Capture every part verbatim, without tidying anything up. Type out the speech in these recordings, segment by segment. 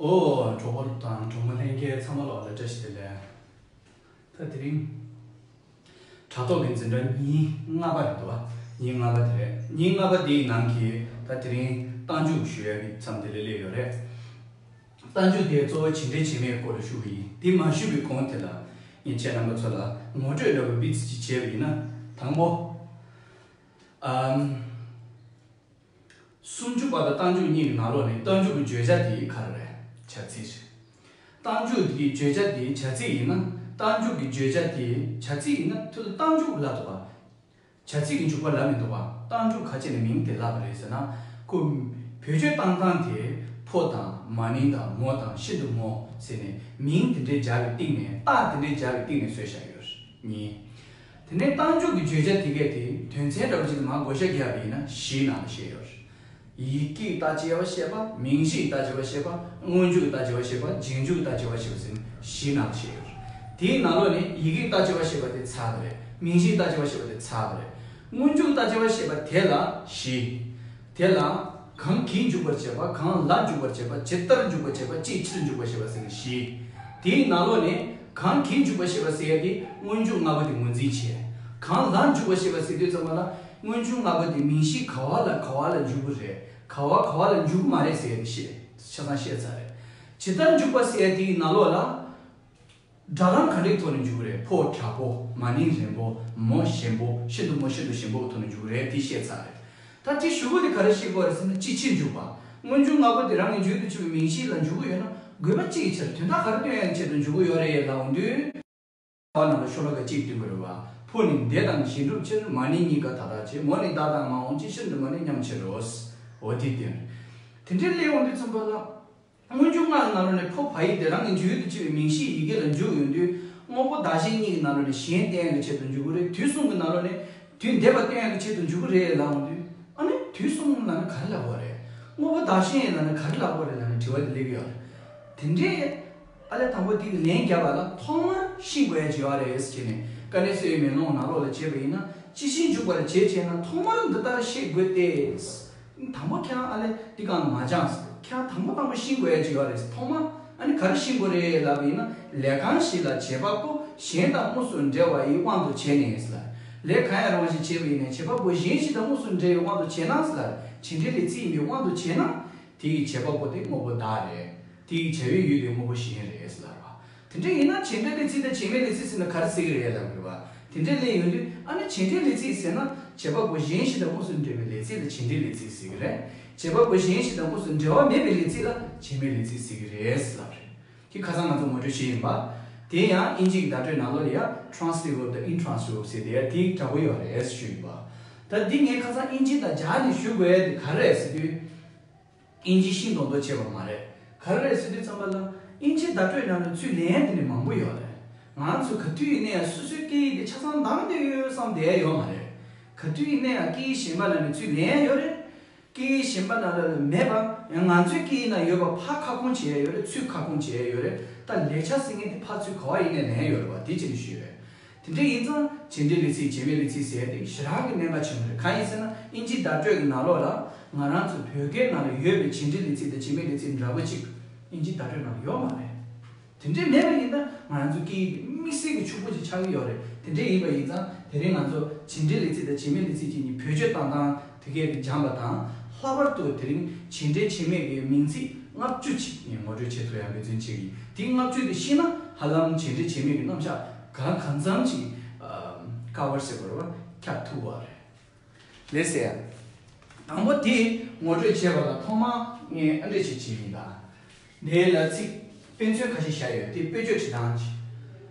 ཨོ། གྲོགས་པོ་དང་གྲོགས་མོ་ལྷན་རྒྱས་ཚང་མ་ལ་བཀྲ་ཤིས་བདེ་ལེགས། ད་དེ་རིང་དྲ་ཐོག་གི་འཛིན་གྲྭ་ཉིན་ལྔ་པ་རེད་འདུག་བ། ཉིན་ལྔ་པ་དེ་རེད། ཉིན་ལྔ་པ་འདིའི་ནང་གི་ད་དེ་རིང་རྟགས་འཇུག་ཞུ་ཡ་གི་མཚམས་དེ་ལ་སླེབས་ཡོད་རེད། རྟགས་འཇུག་དེ་གཙོ་བོ་བྱེད་འབྲེལ་བྱེད་མེད་སྐོར་ལ་ཞུ་གི་ཡིན། དེ་མ་ཞུས་པའི་གོང་དེ་ལ་ངས་ཁྱེད་རྣམ་པ་ཚོ་ལ་ངོ་སྤྲོད་འདྲ་བོ་ཏོག་ཙམ་ཅིག་བྱས་པ་ཡིན་ན། དང་པོ། ཨམ། སུམ་ཅུ་པ་དང་རྟགས་འཇུག་གཉིས་ཀྱི་ནང་ལོགས་ནས་རྟགས་འཇུག་གི་བརྗོད་བྱ་དེ་ག་རེ་རེད། བྱ་ཚིག་རེད། རྟགས་འཇུག་གི་བརྗོད་བྱ་དེ་བྱ་ཚིག་ཡིན་ན། རྟགས་འཇུག་གི་བརྗོད་བྱ་དེ་བྱ་ཚིག་ཡིན་ན་དེ་ལ་རྟགས་འཇུག་ལབ་འདུག་བ། བྱ་ཚིག་གི་འཇུག་པ་ལབ་མི་འདུག་བ། རྟགས་འཇུག་ག་བྱས་ནས་མིང་དེ་ལབ་པ་རེད་ཟེར་ན། ཁོ་བེད་སྤྱོད་བཏང་སྟངས་དེ་ཕོ་དང་མ་ནིང་དང་མོ་དང་ཤིན་ཏུ་མོ་ཟེར་ནས་མིང་དེ་འདྲའི་སྦྱར་བའི་སྟེང་ནས། རྟགས་དེ་འདྲའི་སྦྱར་བའི་སྟེང་ནས་བཟོས་བཞག་ཡོད་རེད། གཉིས། དེ་ནས་རྟགས་འཇུག་གི་བརྗོད་བྱ་དེ་གས་དེ་དོན་ཚན་འདྲ་པོ་ཅིག་ལ་མར་བགོ་བཤའ་བརྒྱབ་པ་ཡིན་ན་བཞིའི་ནང་ལ་བཤད་ཡོད་རེད། ཡི་གེའི་རྟགས་ཆེ་བ་བཤད་པ། མིང་གཞིའི་རྟགས་ཆེ་བ་བཤད་པ། སྔོན་འཇུག་གི་རྟགས་ཆེ་བ་བཤད་པ། རྗེས་འཇུག་གི་རྟགས་ཆེ་བ་བཤད་པ་ཟེར་ནས་བཞིའི་ནང་ལ་བཤད་ཡོད་རེད། དེའི་ནང་ལོགས་ནས་ཡི་གེའི་རྟགས་ཆེ་བ་བཤད་པ་དེ་ཚར་བ་རེད། མིང་གཞིའི་རྟགས་ཆེ་བ་བཤད་པ་དེ་ཚར་བ་རེད། སྔོན་འཇུག་རྟགས་ཆེ་བ་བཤད་པ་དེ་ལ་བཞི། དེ་ལ་གང་གིས་འཇུག་པར་བྱེད་པ། གང་ལ་འཇུག་པར་བྱེད་པ། ཇི་ལྟར་འཇུག་པར་བྱེད་པ། ཅིའི་ཕྱིར་འཇུག་པར་བྱེད་པ་ཟེར་ནས་བཞི། དེའི་ནང་ལོགས་ནས་གང་གིས་འཇུག་པར་བྱེད་པ་ཟེར་ཡ་དེ་སྔོན་འཇུག་ལྔ་པོ་དེ་ངོས་འཛིན་བྱས། གང་ལ་འཇུག་པར་བྱེད་པ་ཟེར་དུས་ཙམ་པ་ལ་སྔོན་འཇུག་ལྔ་པོ་དེ་མིང་གཞི་ག་བ་ལ་ག་བ་ལ་འཇུག་གི་རེད། ག་བ་ག་བ་ལ་འཇུག་གི་མ་རེད་ཟེར་ཡ་དེ་བཤད། ཆ་ཚང་བཤད་ཚར་རེད། ཇི་ལྟར་འཇུག་པ་ཟེར་ཡ་དེའི་ནང་ལོགས་ལ། སྒྲ་གདངས་ག་འདྲའི་ཐོག་ནས་འཇུག་གི་རེད། ཕོ་དྲག་པོ། མ་ནིང་རན་པོ། མོ་ཞན་པོ། ཤིན་ཏུ་མོ་ཤིན་ཏུ་ཞན་པོ་གི་ཐོག་ནས་འཇུག་གི་རེད། དེ་བཤད་ཚར་རེད། ད་དེ་གཞུག་གུ་དེ་ག་རེ་བཤད་དགོས་རེད་ཟེར་ན། ཅིའི་ཕྱིར་འཇུག་པ། སྔོན་འཇུག་ལྔ་པོ་དེ་རང་གི་མཇུག་ཏུ་ཕྱིན་པའི་མིང་གཞི་ལ་འཇུག་གི་ཡོད་ན། དགོས་པ་ཅི་ཡི་ཕྱིར། དོན་དག་ག་རེ་སྟོན་ཡག་གི་ཆེད་དུ་འཇུག་གི་ཡོད་རེད་ལབ་འོང་དུས། ཁ་བ་ནང་ལ་ཤོ་ལོ་ཀ་གཅིག་སྟོན་དགོས་རེད་བ། ཕོ་ནི་འདས་དང་གཞན་སྒྲུབ་ཕྱིར། མ་ནིང་གཉིས་ཀ་ད་ལྟར་བྱེད། མོ་ནི་བདག་དང་མ་འོངས་ཕྱིར། ཤིན་ཏུ་མོ་ནི་མཉམ་ཕྱིར་རོ། འོ་དེ་སྟོན། དེ་འདྲའི་སླེབས་འོང་དུས་ཙམ་པ་ལ། སྔོན་འཇུག་ལྔ་ཡི་ནང་ལོགས་ནས་ཕོ་བ་ཡིག་དེ་རང་གི་མཇུག་ཏུ་ཕྱིན་པའི་མིང་གཞིའི་ཡི་གེ་ལ་འཇུག་ཡོང་དུས། དངོས་པོ་བདག་གཞན་གཉིས་ཀྱི་ནང་ལོགས་ནས་གཞན་བསྟན་ཡག་གི་ཆེད་དུ་འཇུག་གི་རེད། དུས་གསུམ་གྱི་ནང་ལོགས་ནས་དུས་འདས་པ་སྟོན་ཡག་གི་ཆེད་དུ་འཇུག་གི་རེད་ལབ་འོང་དུས། ཨ་ནི་དུས་གསུམ་ལབ་ན་ག་རེ་ལབ་དགོས་རེད། དངོས་པོ་བདག་གཞན་ལབ་ན་ག་རེ་ལབ་དགོས་རེད་ལབ་ནས་དྲི་བ་དེ་སླེབས་ཀྱི་ཡོད་རེད། དེ་འདྲའི་ཨ་ལས་དང་པོ་དེ་གི་ལན་བརྒྱབ་པ་ལ་ཐོག་མར་ཤེས་དགོས་ཡག་ཅིག་ཡོད་རེད་ཟེར་ནས། དཀའ་གནད་གསལ་བའི་མེ་ལོང་ནང་ལོགས་ལ་བྱས་པ་ཡིན་ན། ཅི་ཕྱིར་འཇུག་པར་བྱེད་ཅེ་ན། ཐོག་མར་འདི་ལྟར་ཤེས་དགོས་ཏེ། དང་པོ་ཁྱེད་རང་ཨ་ལས་འདི་སྒང་ལ་མ་སྦྱངས། ཁྱེད་རང་དང་པོ་དང་པོ་ཤེས་དགོས་ཡག་ཅིག་ཡོད་རེད། ཐོག་མ་ཨ་ནི་ག་རེ་ཤེས་དགོས་རེད་ལབ་པ་ཡིན་ན། ལས་གང་ཞིག་ལ་བྱེད་པ་པོ་གཞན་དང་དངོས་སུ་འབྲེལ་བ་ཡི་དབང་དུ་བྱས་ནས་ལ། ལས་གང་ཡང་རུང་བ་ཞིག་བྱེད་པ་ཡིན་ན། བྱེད་པ་པོ་གཞན་ཞིག་དང་དངོས་སུ་འབྲེལ་བའི་དབང་དུ་བྱས་ན་ལ། བྱེད་འབྲེལ་ལས་ཚིག་ཡིན་པའི་དབང་དུ་བྱས་ན། དེ་ཡི་བྱེད་པ་པོ་དེ་དངོས་པོ་བདག་རེད། དེ་ཡི་བྱ་བའི་ཡུལ་དེ་དངོས་པོ་གཞན་རེད་ལབ་པ། དེ་འདྲ་ཡིན་ན་བྱེད་འབྲེལ་ལས་ཚིག་དང་བྱེད་མེད་ལས་ཚིག་ཟེར་ན་ག་རེ་ཟེར་གི་རེད་ལབ་དགོས་པ། དེ་འདྲའི་ལས་ཡོང་དུས་ཨ་ནི་བྱེད་འབྲེལ་ལས་ཚིག་ཟེར་ན། བྱེད་པ་པོ་གཞན་ཞིག་དང་དངོས་སུ་འབྲེལ་བའི་ལས་ཚིག་ལ་བྱེད་འབྲེལ་ལས་ཚིག་ཟེར་གི་རེད། བྱེད་པ་པོ་གཞན་ཞིག་དང་དངོས་སུ་འབྲེལ་བ་མེད་པའི་ལས་ཚིག་ལ་བྱེད་མེད་ལས་ཚིག་ཟེར་གི་རེད་ལབ་རེད། དེ་ཁ་སང་ང་ཚོ་ངོ་སྤྲོད་བྱས་ཡིན་པ། དེ་ཡང་དབྱིན་ཇི་གི་བརྡ་སྤྲོད་ནང་ལོགས་ལ་ཡང་transitive verb་དང་intransitive verb་ཟེར་དེ་ཡང་དེ་འདྲ་པོ་ཡོད་རེད་ཞུས་ཡིན་པ། ད་འདི་ངས་ཁ་སང་དབྱིན་ཇི་དང་སྦྱར་ནས་ཞུ་དགོས་ཡ་དེ་ག་རེ་རེད་ཟེར་དུས། དབྱིན་ཇི་ཤིང་སྡོང་དོ་བྱས་པ་མ་རེད། ག་རེ་རེད་ཟེར་དུས་ཙམ་པ་ལ། དབྱིན་ཇི་བརྡ་སྤྲོད་ནང་ལ་ཚུར་ལན་དེ་འདྲ་མང་པོ་ཡོད་རེད། ང་ཚོ་ག་དུས་ཡིན་ན་ཡང་སོ་སོའི་སྐད་ཡིག་དེ་ཆ་ཚང་འདང་བསྡད་ཡོད་བསམ་བསྡད་ཡ་ཡོད་མ་རེད། ག་དུས་ཡིན་ན་ཡང་སྐད་ཡིག་གཞན་པ་ནང་ནས་ཚུར་ལན་ཡོད་རེད། སྐད་ཡིག་གཞན་པ་ནང་ལ་མེད་པ། ཡང་ང་ཚོའི་སྐད་ཡིག་ནང་ཡོད་པ་ཕར་ཁ་སྐོང་བྱེད་ཡ་ཡོད་རེད། ཚུར་ཁ་སྐོང་བྱེད་ཡ་ཡོད་རེད། ད་ལེགས་ཆ་ཟེར་མཁན་དེ་ཕར་ཚུར་ག་བ་ཡིན་ནའི་ལན་ཡོད་རེད་བ། དེ་བྱས་ནས་ཞུས་རེད། དེ་འདྲ་ཡིན་ཙང་བྱེད་འབྲེལ་ལས་ཚིག་བྱེད་མེད་ལས་ཚིག་ཟེར་ཡ་དེ་ཞེ་དྲག་གི་གནད་འགག་ཆེན་པོ་རེད། གང་ཡིན་ཟེར་ན་དབྱིན་ཇིའི་བརྡ་སྤྲོད་ཀྱི་ནང་ལོགས་ལ་ང་རང་ཚོའི་བོད་སྐད་ནང་ལ་ཡོད་པའི་བྱེད་འབྲེལ་ལས་ཚིག་དང་བྱེད་མེད་ལས་ཚིག་འདྲ་པོ་ཅིག་དབྱིན་ཇིའི་བརྡ་སྤྲོད་ནང་ལ་ཡོད་མ་རེད། དེ་འདྲ་མེད་པ་ཡིན་ན་ང་རང་ཚོའི་སྐད་ཡིག་དེ་དམིགས་བསལ་གྱི་ཕྱུག་པོ་ཅིག་ཆགས་ཀྱི་ཡོད་རེད། དེ་འདྲ་ཡིན་པ་ཡིན་ཙང་དེ་རིང་ང་ཚོ་བྱེད་འབྲེལ་ལས་ཚིག་དང་བྱེད་མེད་ལས་ཚིག་གཉིས་བེད་སྤྱོད་བཏང་སྟངས་དེ་གས་ཀྱི་སྦྱངས་པ་དང་། ལྷག་པར་དུ་དེ་རིང་བྱེད་འབྲེལ་བྱེད་མེད་ཀྱི་མིང་ཚིག་ལྔ་བཅུ་ཅིག་ངས་ངོ་སྤྲོད་བྱེད་ཐུབ་ཡ་འབད་བརྩོན་བྱེད་ཀྱི་ཡིན། དེ་ལྔ་བཅུ་དེ་ཤེས་ན་ཧ་ལམ་བྱེད་འབྲེལ་བྱེད་མེད་ཀྱི་རྣམ་གཞག་གང་གང་འཚམ་ཅིག་ཨ་ཀ་བར་ཟེར་དགོས་རེད་བ། ཁྱབ་ཐུབ་པ་རེད། ལགས་སེ། དང་པོ་དེ་ངོ་སྤྲོད་བྱེད་པ་ལ་ཐོག་མར་ངས་ཨ་འདྲ་ཞིག་བྱས་ཡིན་ད། འདི་ལ་ཚིག་དཔེ་མཚོན་ཁ་ཤས་བཞག་ཡོད། དེ་དཔེ་བརྗོད་བྱེད་སྟངས་ཅིག་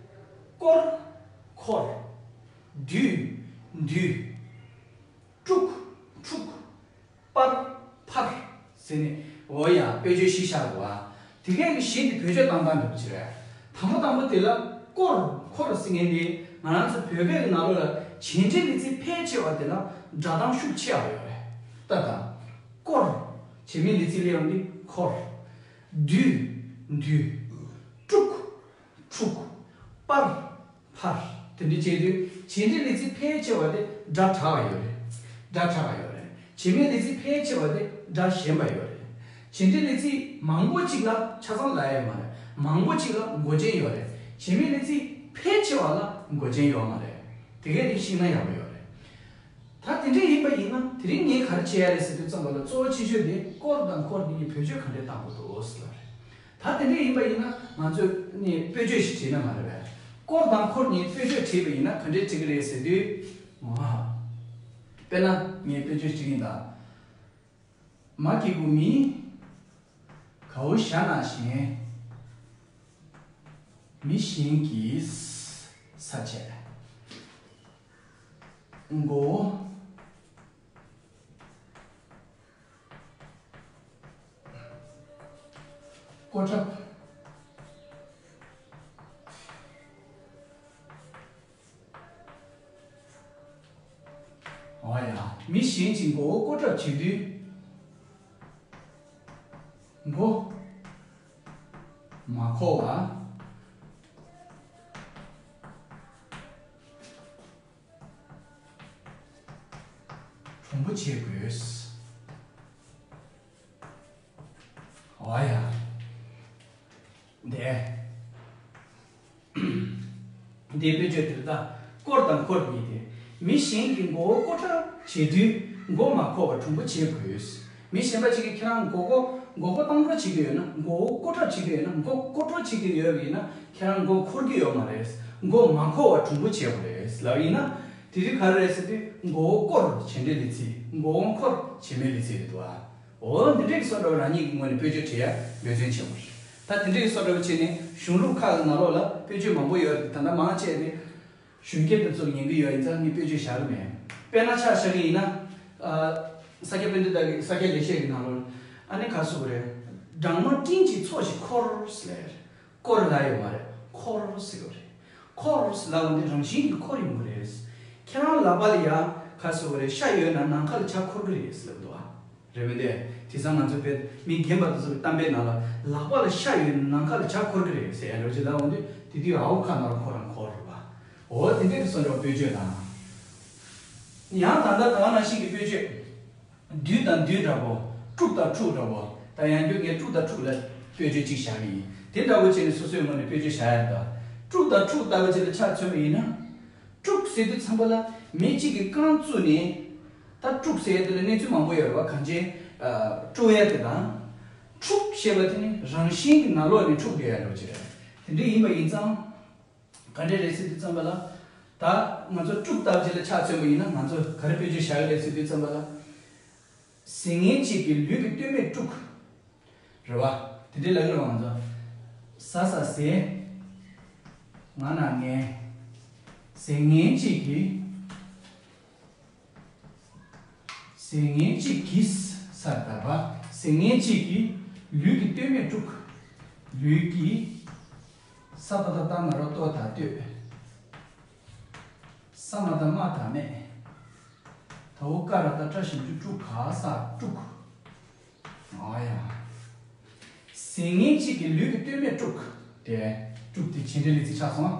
སྐོར། འཁོར། བསྡུས། འདུས། དཀྲུག་འཁྲུག་པར། ཕར། ཟེར་ནས་འོ་ཡ་དཔེ་བརྗོད་ཞིག་བཞག་འདུག་བ། དེ་གས་ཀྱི་གཞི་དེ་བེད་སྤྱོད་བཏང་སྟངས་འདྲ་པོ་ཅིག་རེད། དང་པོ་དང་པོ་དེ་ལ་སྐོར་འཁོར་ཟེར་མཁན་དེ་ང་རང་ཚོ་བོད་སྐད་ཀྱི་ནང་ལོགས་ལ་བྱེད་འབྲེལ་ལས་ཚིག་ཕལ་ཆེ་བ་དེ་ལ་སྒྲ་གདངས་ཤུགས་ཆེ་བ་ཡོད་རེད། ད་ལྟ་སྐོར། བྱེད་མེད་ལས་ཚིག་ལ་ཡོང་དུས་འཁོར། བསྡུས། འདུས། དཀྲུག་འཁྲུག་པར། ཕར། དེ་འདྲ་བྱས་དུས་བྱེད་འབྲེལ་ལས་ཚིག་ཕལ་ཆེ་བ་དེ་སྒྲ་དྲག་པ་ཡོད་རེད། སྒྲ་དྲག་པ་ཡོད་རེད། བྱེད་མེད་ལས་ཚིག་ཕལ་ཆེ་བ་དེ་སྒྲ་ཞན་པ་ཡོད་རེད། བྱེད་འབྲེལ་ལས་ཚིག་མང་པོ་གཅིག་ལ་ཆ་ཚང་ལབ་ཡ་ཡོད་མ་རེད། མང་པོ་གཅིག་ལ་མགོ་ཅན་ཡོད་རེད། བྱེད་མེད་ལས་ཚིག་ཕལ་ཆེ་བ་ལ་མགོ་ཅན་ཡོད་མ་རེད། དེ་གས་དེ་ཤེས་ན་ཡག་པོ་ཡོད་རེད། ད་དེ་འདྲ་ཡིན་པ་ཡིན་ན་དེ་རིང་ངས་ག་རེ་བྱེད་ཡ་རེད་ཟེར་དུས་ཙམ་པ་ལ་གཙོ་བོ་ཆེ་ཤོས་དེ་སྐོར་དང་འཁོར་གཉིས་ཀྱི་བེད་སྤྱོད་ག་འདྲས་བཏང་དགོས་འདུག་ཟེར་བ་རེད། ད་དེ་འདྲ་ཡིན་པ་ཡིན་ན་ང་ཚོས་ནི་དཔེ་བརྗོད་ཞིག་བྱེད་ན་མ་རེད་པས། སྐོར་དང་འཁོར་གཉིས་དཔེ་བརྗོད་བྲིས་པ་ཡིན་ན་ག་འདྲས་བྲིས་ཀྱི་རེད་ཟེར་དུས། ཨ། དཔེར་ན་ངས་དཔེ་བརྗོད་བྲིས་ཀྱི་ཡིན་ད། མ་སྐྱེས་བུ་མི། གའུ་ཞྭ་ནག་བཞིན། མི་གཞན་གྱིས། ས་བཅད། མགོ་བོ། ཀོ་ཁྲབ། འོ་ཡ། མི་གཞན་གྱི་མགོ་བོ་ཀོ་ཁྲབ་བྱེད་དུས། མགོ་མ་འཁོར་བ། གྲུང་པོ་བྱེད་དགོས། འོ་ཡ། འདི། འདིའི་དཔེ་བརྗོད་དེ་ལ་ད་སྐོར་དང་འཁོར་གཉིས་ཏེ། མི་གཞན་གྱི་མགོ་བོ་ཀོ་ཁྲབ་བྱེད་དུས་མགོ་མ་འཁོར་བར་གྲུང་པོ་བྱེད་དགོས། མི་གཞན་པ་གཅིག་གིས་ཁྱེད་རང་མགོ་སྐོར་མགོ་སྐོར་བཏང་འགྲོ་བྱེད་ཀྱི་ཡོད་ན། མགོ་བོ་ཀོ་ཁྲབ་བྱེད་ཀྱི་ཡོད་ན། མགོ་སྐོར་འགྲོ་བྱེད་ཀྱི་ཡོད་པ་ཡིན་ན་ཁྱེད་རང་མགོ་འཁོར་གྱི་ཡོད་མ་རེད། མགོ་མ་འཁོར་བར་གྲུང་པོ་བྱེད་དགོས་རེད་ལབ་ཡིན་ན། དེ་དུས་ག་རེ་རེད་ཟེར་དུས་མགོ་བོ་སྐོར་བྱེད་འབྲེལ་ལས་ཚིག་མགོ་བོ་འཁོར་བྱེད་མེད་ལས་ཚིག་རེད་འདུག་ཨ། འོ་འདི་འདྲའི་བཟོ་འདྲ་བ་རང་ཉིད་ཀྱི་ངོས་ནས་དཔེ་བརྗོད་བྱེད་ཡ་འབད་བརྩོན་བྱེད་དགོས་རེད། ད་དེ་འདྲའི་བཟོ་འདྲ་བ་བྱས་ནས་གཞུང་ལུགས་ཁག་གི་ནང་ལོགས་ལ་དཔེ་བརྗོད་མང་པོ་ཡོད་རེད། ད་ལྟ་མང་ཆེ་བས་གཞོན་སྐྱེས་དེ་ཚོར་ཉན་གྱི་ཡོད་ཡིན་ཙང་ངས་དཔེ་བརྗོད་བཞག་གི་མེད། དཔེར་ན་ཆ་བཞག་གི་ཡིན་ན། ཨ། ས་སྐྱ་པཎྜི་ཏ་གི་ས་སྐྱ་ལེགས་བཤད་ཀྱི་ནང་ལོགས་ཨ་ནི་ག་སུ་བ་རེད། སྦྲང་མ་སྤྲིན་གྱི་ཚོགས་ཤིག་འཁོར་ཟེར་ལབ་ཡ་རེད། སྐོར་ལབ་ཡོད་མ་རེད། འཁོར་ཟེར་བ་རེད། འཁོར་ཟེར་ལབ་པ་འདི་རང་བཞིན་གྱིས་འཁོར་ཡོང་གི་རེད། ཁྱེད་རང་ལག་པ་ལ་ཡ་ག་ཟེར་བ་རེད། ཤ་ཡོད་ན་ནམ་མཁའ་ལ་བྱ་འཁོར་གི་རེད་ཟེར་ལབ་འདུག་ཨ། རེད་མི་འདུག་དེང་སང་ང་ཚོ་བོད་མི་རྒན་པ་དེ་ཚོ་གི་གཏམ་དཔེའི་ནང་ལ་ལག་པ་ལ་ཤ་ཡོད་ན་ནམ་མཁའ་ལ་བྱ་འཁོར་གི་རེད་ཟེར་ཡ་འདྲ་བོ་ཅིག་ལབ་འོང་དུས་དེ་དུས་ཨའུ་ཁ་ནང་ལ་འཁོར་རང་འཁོར་རེད་པ། འོ་དེ་འདྲའི་བཟོ་འདྲ་བ་དཔེ་བརྗོད་དང་། ཡང་ད་ལྟ་གང་ནང་བཞིན་གྱི་དཔེ་བརྗོད། བདུད་དང་བདུད་འདྲ་པོ། དཀྲུག་དང་འཁྲུག་འདྲ་པོ། ད་ཡང་བསྐྱར་ངས་དཀྲུག་དང་འཁྲུག་ལ་དཔེ་བརྗོད་ཅིག་བཞག་གི་ཡིན། དེ་འདྲ་པོ་བྱས་ནས་སོ་སོའི་ངོས་ནས་དཔེ་བརྗོད་བཞག་ཡ་ད། དཀྲུག་དང་འཁྲུག་ལྟ་བུ་ཅིག་ལ་ཆ་མཚོན་པ་ཡིན་ན། དཀྲུག་ཟེར་དུས་ཙམ་པ་ལ་མི་གཅིག་གིས་རྐང་བཙུགས་ནས། ད་དཀྲུག་ཟེར་ཡ་དེ་ལ་གནས་ཚུལ་མང་པོ་ཡོད་རེད་བ། གང་ཅི། ཨ། དཀྲུག་ཡ་དེ་དང་། འཁྲུག་ཞེས་པ་དེ་ནི་རང་བཞིན་གྱི་ནང་ལོགས་ནས་འཁྲུག་བསྡད་ཡ་འདྲ་པོ་ཅིག་རེད། དེ་འདྲ་ཡིན་པ་ཡིན་ཙང་། ག་འདྲས་རེད་ཟེར་དུས་ཙམ་པ་ལ། ད་ང་ཚོ་དཀྲུག་ལྟ་བུ་ཅིག་ལ་ཆ་མཚོན་པ་ཡིན་ན་ང་ཚོ་ག་རེ་དཔེ་བརྗོད་བཞག་གི་རེད་ཟེར་དུས་ཙམ་པ་ལ། ཟིལ་ངན་གཅིག་གིས་ལུས་ཀྱི་སྟོད་སྨད་དཀྲུགས། རེད་བ། དེ་འདྲས་ལབ་ཀྱི་རེད་བ་ང་ཚོ། ཟ་ས་ཟས། ང་ན་ངན། ཟིལ་ངན་གཅིག་གིས། ཟིལ་ངན་གཅིག་གིས་ས་ད་པ། ཟིལ་ངན་གཅིག་གིས་ལུས་ཀྱི་སྟོད་སྨད་དཀྲུགས། ལུས་ཀྱི། ས་ད་བཏགས་སྟ་ན་རོ་སྟོ་ད་སྟོད། ས་མ་བཏགས་སྨ་ད་སྨད། ད་འོ་ཀ་ར་བཏགས་སྐྲ་ཞབས་ཀྱུ་སྐྲུ་ག་ས་དཀྲུགས། ཨ་ཡ། ཟིལ་ངན་གཅིག་གིས་ལུས་ཀྱི་སྟོད་སྨད་དཀྲུགས། དེ། དཀྲུགས་དེ་བྱེད་འབྲེལ་ལས་ཚིག་ཆགས་སོང་།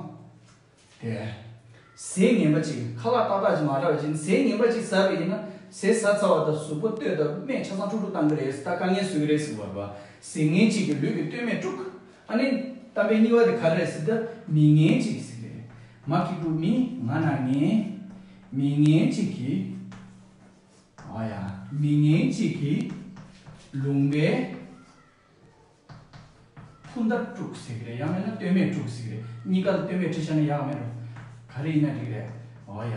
དེ། ཟས་ངན་པ་གཅིག་ཁ་ལག་ཏག་ཏག་ཅིག་མ་རག་པ་ཅིག་ཟས་ངན་པ་ཅིག་ཟ་བ་ཡིན་ན་ཟས་ཟ་ཚར་བ་དང་གཟུགས་པོ་སྟོད་དང་སྨད་ཆ་ཚང་དཀྲུག་དཀྲུག་བཏང་གི་རེད། ད་དཀའ་ངལ་བཟོ་གི་རེད་ཟེར་བ་རེད་བ། ཟིལ་ངན་གཅིག་གིས་ལུས་ཀྱི་སྟོད་སྨད་དཀྲུགས། ཨ་ནི། གཏམ་དཔེ་གཉིས་པ་དེ་ག་རེ་རེད་ཟེར་ད། མི་ངན་གཅིག་ཟེར་གི་རེད། མ་སྐྱེས་བུ་མི། ང་ན་ངན། མི་ངན་གཅིག་གིས། ཨ་ཡ། མི་ངན་གཅིག་གིས་ལུང་པའི་ཕུ་མདའ་དཀྲུགས་ཟེར་གི་རེད། ཡང་མིན་ན་སྟོད་སྨད་དཀྲུགས་ཟེར་གི་རེད། གཉིས་ཀ་ལ་སྟོད་སྨད་བྲིས་བཞག་ན་ཡག་མེད་རུང་། ག་རེ་ཡིན་ན་འགྲིག་གི་རེད། ཨོ་ཡ།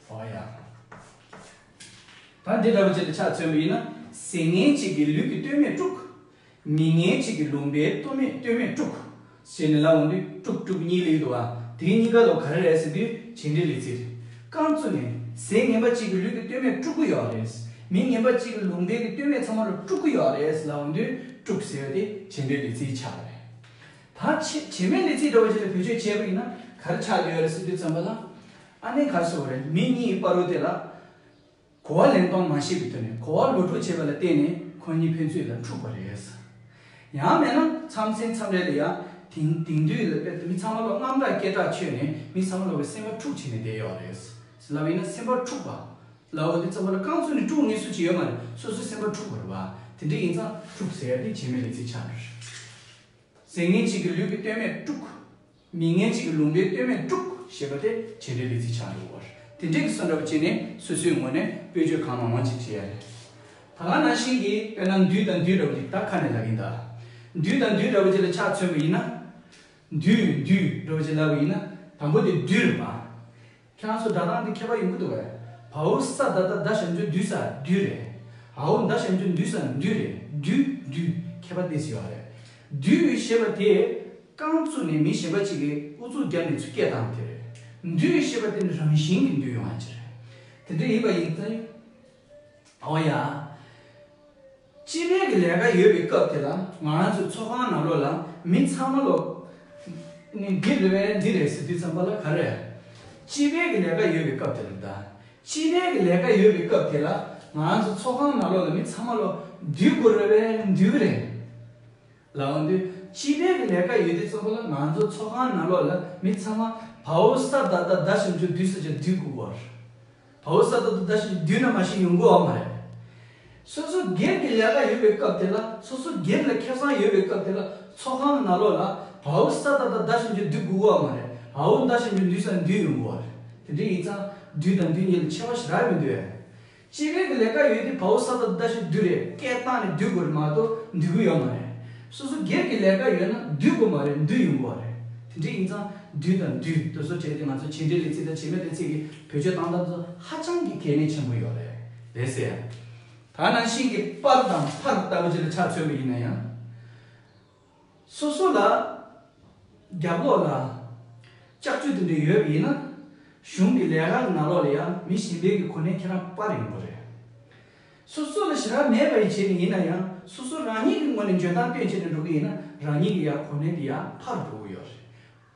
ཨོ་ཡ། ད་འདི་འདྲ་བོ་ཅིག་ལ་ཆ་མཚོན་པ་ཡིན་ན། ཟིལ་ངན་གཅིག་གིས་ལུས་ཀྱི་སྟོད་སྨད་དཀྲུགས། མི་ངན་གཅིག་གིས་ལུང་པའི་སྟོད་སྨད་སྟོད་སྨད་དཀྲུགས། ཞེས་ནས་ལབ་འོང་དུས་དཀྲུག་དཀྲུག་གཉིས་ལེགས་འདུག་ཨ། དེ་གཉིས་ཀ་ལོ་ག་རེ་རེད་ཟེར་དུས་བྱེད་འབྲེལ་ལས་ཚིག་རེད། རྐང་བཙུགས་ནས་ཟས་ངན་པ་གཅིག་གིས་ལུས་ཀྱི་སྟོད་སྨད་དཀྲུག་གི་ཡོད་རེད། མི་ངན་པ་གཅིག་གིས་ལུང་པའི་གི་སྟོད་སྨད་ཚང་མ་ལ་དཀྲུག་གི་ཡོད་རེད་ལབ་འོང་དུས་དཀྲུག་ཟེར་བ་དེ་བྱེད་འབྲེལ་ལས་ཚིག་ཆགས་པ་རེད། ད་བྱེད་བྱེད་མེད་ལས་ཚིག་འདྲ་བོ་ཅིག་ལ་བེད་སྤྱོད་བྱས་པ་ཡིན་ན་ག་རེ་ཆགས་ཡོད་རེད་ཟེར་དུས་ཙམ་པ་ལ། ཨ་ནི་ག་རེ་ཟེར་བ་རེད། མི་གཉིས་བར་དུ་དེ་ལ། གོ་བ་ལེན་སྟངས་མ་ཤེས་པའི་དོན་ནས་གོ་བ་ལོག་འགྲོ་བྱས་པ་ལ་བརྟེན་ནས་ཁོ་གཉིས་ཕན་ཚུན་ལ་འཁྲུག་པ་རེད། ཡང་མིན་ན་མཚམས་མཚམས་མཚམས་རེ་ལ་ཡང་དེང་དེང་དུས་ལ་དཔེ་མི་ཚང་མ་ལོ་རྔམ་སྐྲག་སྐད་གྲགས་ཆོད་ནས་མི་ཚང་མ་ལོ་གི་སེམས་པ་འཁྲུག་བྱས་ནས་བསྡད་ཡོད་རེད། ལབ་ཡིན་ན་སེམས་པ་འཁྲུག་པ། ལབ་པ་དེ་ཚང་མ་ལ་རྐང་བཙུགས་ནས་དཀྲུག་ངེས་སུ་ཅི་ཡོད་མ་རེད། སོ་སོའི་སེམས་པ་དཀྲུག་དགོས་རེད་བ། དེ་འདྲ་ཡིན་ཙང་དཀྲུག་ཟེར་ཡ་དེ་བྱེད་མེད་ལས་ཚིག་ཆགས་འགྲོ་རེད། ཟེར་མཁན་གཅིག་གི་ལུས་ཀྱི་སྟོད་སྨད་དཀྲུག་མི་ངན་གཅིག་གི་ལུང་པའི་སྟོད་སྨད་དཀྲུག་ཞེས་པ་དེ་བྱེད་འབྲེལ་ལས་ཚིག་ཆགས་འགྲོ་བ་རེད། དེ་འདྲའི་གི་བསམ་འདྲ་བ་བྱས་ནས་སོ་སོའི་ངོས་ནས་དཔེ་བརྗོད་གང་མང་མང་ཅིག་བྲིས་ཡ་རེད། ད་ག་ནང་བཞིན་གྱི་དཔེར་ན་འདུས་དང་འདུས་འདྲ་བ་ཅིག་ད་ཁ་ནས་ལབ་ཡིན་ད། འདུས་དང་འདུས་འདྲ་བ་ཅིག་ལ་ཆ་མཚོན་པ་ཡིན་ན། འདུས་འདུས་འདྲ་བ་ཅིག་ལབ་པ་ཡིན་ན། དང་པོ་དེ་འདུས་རེད་པ། ཁྱེད་རང་ཚོ་སྒྲ་གདངས་འདི་ཁྱད་པར་ཡོང་གི་འདུག་བས། བའོ་ས་ད་ད་ད་ཞབས་ཀྱུ་འདུས་ས་འདུས་རེད། འའོ་ད་ཞབས་ཀྱུ་འདུས་ས་འདུས་རེད། འདུས་འདུས་ཁྱད་པར་ཏོག་ཙམ་ཡོད་རེད། འདུས་ཞེས་པ་དེ་རྐང་བཙུགས་ནས་མི་གཞན་པ་གཅིག་གིས་ཨུ་ཚུགས་བརྒྱབ་ནས་ཚུར་སྐད་བཏང་དེ་རེད། འདུས་ཞེས་པ་དེ་ནི་རང་བཞིན་གྱིས་འདུས་ཡོང་བ་ཅིག་རེད། དེ་འདྲ་ཡིན་པ་ཡིན་ཙང་། འོ་ཡ། སྤྱི་པའི་གི་ལས་ཀ་ཡོད་པའི་སྐབས་དེ་ལ་ང་རང་ཚོའི་ཚོགས་ཁང་ནང་ལོགས་ལ་མི་ཚང་མ་ལོ། ནི་འདི་རེད་པས་འདི་རེད་ཟེར་དུས་ཙམ་པ་ལ་ག་རེ། སྤྱི་པའི་གི་ལས་ཀ་ཡོད་པའི་སྐབས་དེ་ལ་ད། སྤྱི་པའི་གི་ལས་ཀ་ཡོད་པའི་སྐབས་དེ་ལ་ང་རང་ཚོ་ཚོགས་ཁང་ནང་ལོགས་ལ་མི་ཚང་མ་ལོ་འདུས་དགོས་རེད་པས་འདུས་གི་རེད། ལའང་འདུས་སྤྱི་པའི་གི་ལས་ཀ་ཡོད་དུས་ཙམ་པ་ལ་ང་ཚོ་ཚོགས་ཁང་ནང་ལོགས་ལ་མི་ཚང་མ་བའོ་ས་ད་ད་ད་ཞབས་ཀྱུ་འདུས་ས་ཅིག་འདུས་དགོས་པ་རེད། བའོ་ས་ད་ད་ད་ཞབས་ཀྱུ་འདུས་ན་མ་གཞི་ཡོང་གི་ཡོད་མ་རེད། སོ་སོ་སྒེར་གྱི་ལས་ཀ་ཡོད་པའི་སྐབས་དེ་ལ་སོ་སོ་སྒེར་ལ་ཁེ་བཟང་ཡོད་པའི་སྐབས་དེ་ལ་ཚོགས་ཁང་ནང་ལོགས་ལ་བའོ་ས་ད་ད་ད་ཞབས་ཀྱུ་འདུས་དགོས་ཀྱི་ཡོད་མ་རེད། འའོ་ད་ཞབས་ཀྱུ་འདུས་ས་འདུས་ཡོང་གི་ཡོད་རེད། དེ་འདྲ་ཡིན་ཙང་འདུས་དང་འདུས་གཉིས་ལ་ཁྱད་པར་ཞེ་དྲག་མི་འདུག་ཨེ། སྤྱི་པའི་གི་ལས་ཀ་ཡོད་དུས་བའོ་ས་ད་ད་ཞབས་ཀྱུ་འདུས་རེད། སྐད་བཏང་ནས་འདུས་དགོས་རེད་མ་གཏོགས་འདུས་གི་ཡོད་མ་རེད། སོ་སོ་སྒེར་གྱི་ལས་ཀ་ཡོད་ན་འདུས་དགོས་མ་རེད། འདུས་ཡོང་གི་ཡོད་རེད། དེ་འདྲ་ཡིན་ཙང་འདུས་དང་འདུས་དེ་ཚོ་བྱས་ཏེ་ང་ཚོ་བྱེད་འབྲེལ་ལས་ཚིག་དང་བྱེད་མེད་ལས་ཚིག་གི་བེད་སྤྱོད་བཏང་སྟངས་ཚོ་ཧ་ཅང་གི་གལ་གནད་ཆེན་པོ་ཡོད་རེད། རེད་ཟེར། ད་ནང་བཞིན་གྱི་པར་དང་ཕར་ལྟ་བུ་ཅིག་ལ་ཆ་མཚོན་པ་ཡིན་ན་ཡང་། སོ་སོ་ལ་རྒྱབ་ལོགས་ལ་ལྕགས་ཀྱུ་དེ་འདྲ་ཡོད་པ་ཡིན་ན། གཞུང་གི་ལས་ཀ་ནང་ལོགས་ལ་ཡང་མི་གཞན་པའི་གི་གོ་གནས་ཁྱེད་རང་པར་ཡོང་གི་རེད། སོ་སོ་ལ་ཞེ་དྲག་མེད་པ་ཡི་བྱས་ནས་ཡིན་ན་ཡང་སོ་སོ་རང་ཉིད་ཀྱི་ངོས་ནས་འཇོན་ཐང་བཏོན་བྱས་ནས་འགྲོ་གི་ཡིན་ན་རང་ཉིད་ཀྱི་ཡང་གོ་གནས་དེ་ཡང་ཕར་འགྲོ་གི་ཡོད་རེད།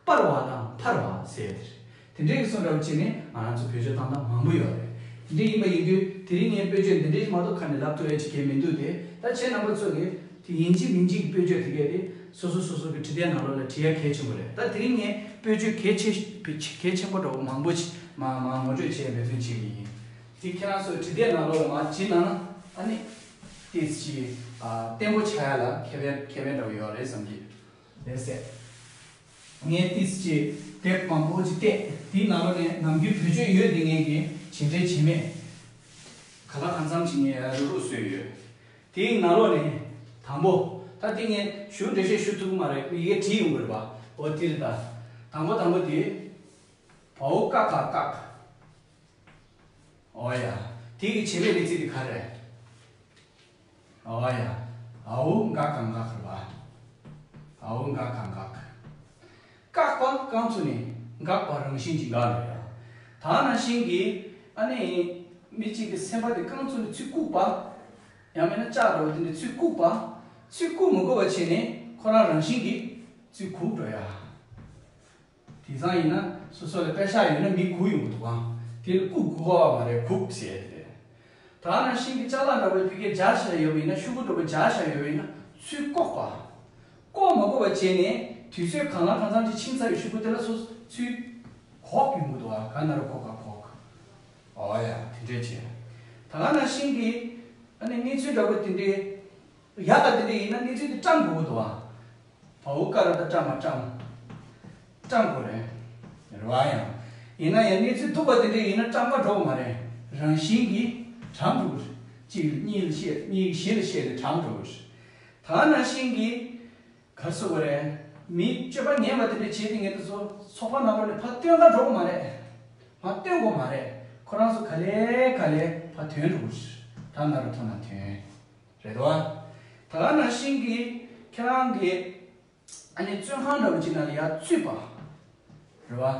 པར་བ་དང་ཕར་བ་ཟེར་ཡ་དེ་རེད། དེ་འདྲའི་གི་བཟོ་འདྲ་བོ་བྱས་ནས་ང་རང་ཚོ་བེད་སྤྱོད་བཏང་སྟངས་མང་པོ་ཡོད་རེད། དེ་འདྲ་ཡིན་པ་ཡིན་དུས་དེ་རིང་ངས་དཔེ་བརྗོད་འདི་འདྲའི་མ་གཏོགས་ཁ་ནས་ལབ་ཐུབ་ཡ་ཅིག་གང་མི་འདུག་སྟེ། ད་ཁྱེད་རྣམ་པ་ཚོ་གིས་དེ་ཡིན་གཅིག་མིན་གཅིག་གི་དཔེ་བརྗོད་དེ་གས་དེ་སོ་སོ་སོ་སོ་གི་བྲིས་དེབ་ནང་ལོགས་ལ་བྲིས་ཡ་གལ་ཆེན་པོ་རེད། ད་དེ་རིང་ངས་དཔེ་བརྗོད་གལ་ཆེ་གལ་ཆེན་པོ་འདྲ་བོ་མང་པོ་ཅིག་མ་མ་ངོ་སྤྲོད་བྱས་ཡ་འབད་བརྩོན་བྱེད་ཀྱི་ཡིན། དེ་ཁྱེད་རང་ཚོའི་བྲིས་དེབ་ནང་ལོགས་ལ་མར་བྲིས་གནང་ན་ཨ་ནི་ཏོག་ཙམ་ཅིག་ཨ་བརྟན་པོ་ཆགས་ཡ་ལ་ཁེ་ཕན་ཁེ་ཕན་འདྲ་བོ་ཡོད་རེད་བསམ་གྱི། ལགས་སེ། ངས་ཏོག་ཙམ་ཅིག་དེབ་མང་པོ་ཅིག་བལྟས། དེའི་ནང་ལོགས་ནས་ནམ་རྒྱུན་བེད་སྤྱོད་ཡོད་བསྡད་མཁན་གྱི་བྱེད་འབྲེལ་བྱེད་མེད་ག་ལ་གང་འཚམ་ཅིག་ངས་རུག་རུག་བཟོས་ཡོད། དེའི་ནང་ལོགས་ནས་དང་པོ། ད་དེ་ངས་ཞུ་འགྲེལ་བཤད་ཞུ་ཐུབ་ཀྱི་མ་རེད། ཡི་གེ་བྲིས་ཡོང་གི་རེད་པ། འོ་དེ་རེད་ད། དང་པོ་དང་པོ་དེ། བའོ་ཀ་ཁ་བཀག་འོ་ཡ། དེ་གི་བྱེད་པའི་གནས་ཚུལ་དེ་ག་རེ་རེད། འོ་ཡ། འའོ་འགག་ག་འགག་རེད་པ། འའོ་འགག་ག་འགག་བཀག་པ་རྐང་བཙུགས་ནས་འགག་པ་རང་བཞིན་གྱིས་འགག་རེད་ཡ། ད་ནང་བཞིན་གྱི་ཨ་ནི་མི་གཅིག་གི་སེམས་པ་དེ་རྐང་བཙུགས་ནས་ཚུར་བཀུག་པ། ཡང་མིན་ན་ལྕགས་འདྲ་བོ་དེ་འདྲ་ཚུར་བཀུག་པ། ཚུར་བཀུག་མི་དགོས་པ་བྱས་ནས་ཁོ་རང་རང་བཞིན་གྱིས་ཚུར་གུག་འགྲོ་ཡ། དེང་སང་ཡིན་ན་སོ་སོ་ལ་པད་ཤག་ཡོད་ན་མི་གུག་ཡོང་གི་འདུག་ག་དེ་ལ་གུག་གུག་པ་མ་རེད། གུག་ཟེར་ཏེ། ད་ནང་བཞིན་གྱི་ཅ་ལག་འདྲ་བོའི་ཕ་གིར་སྦྱར་བཞག་ཡོད་པ་ཡིན་ན། ཤོག་གུ་འདྲ་བོ་སྦྱར་བཞག་ཡོད་པ་ཡིན་ན་ཚུར་བཀོག་པ། བཀོག་མ་དགོས་པ་བྱས་ནས་དུས་ཚོད་གང་ལ་གང་འཚམ་ཅིག་ཕྱིན་ཚར་བའི་ཤོག་གུ་དེ་ལ་སོ་སོ་ཚུར་གུག་ཡོང་གི་འདུག་ག་ག་ན་རུ་གུག་ག་གུག་འོ་ཡ། དེ་འདྲས་བྱས། ད་ག་ནང་བཞིན་གྱི་ཨ་ནི་གནས་ཚུལ་འདྲ་བོ་དེ་འདྲའི་ཡག་ག་དེ་འདྲ་ཡིན་ན་གནས་ཚུལ་དེ་བཀྲམ་དགོས་ཀྱི་འདུག་ག་བའོ་ཀ་ར་ད་བཀྲམ་མ་བཀྲམ། བཀྲམ་དགོས་རེད། རེད་བ་ཡང་། ཡིན་ན་ཡང་གནས་ཚུལ་སྡུག་པ་དེ་འདྲ་ཡིན་ན་བཀྲམ་པ་འགྲོ་གི་མ་རེད། རང་བཞིན་གྱིས་གྲམ་འགྲོ་གི་རེད། གཅིག་གཉིས་ལ་བཤད། གཉིས་བཞི་ལ་བཤད་ནས་གྲམ་འགྲོ་གི་རེད། ད་ནང་བཞིན་གྱིས་ག་རེ་ཟེར་དགོས་རེད། མི་སྤྱོད་པ་ངན་པ་དེ་འདྲ་བྱེད་དེ་ངེད་དུ་ཚོ་ཚོགས་པ་ནང་ལོགས་ནས་ཕར་བཏོན་ག་འགྲོ་གི་མ་རེད། ཕར་བཏོན་དགོས་མ་རེད། ཁོ་རང་ཚོ་ག་ལེ་ག་ལེ་ཕར་ཐོན་འགྲོ་གི་རེད། ད་ན་རུ་ཐོན་ན་ཐོན། རེད་དོ། ད་ག་ནང་བཞིན་གྱི་ཁྱེད་རང་གི་ཨ་ནི་བཙོན་ཁང་འདྲ་བོ་ཅིག་ནང་ལ་ཡར་བཙུད་པ། རེད་བ།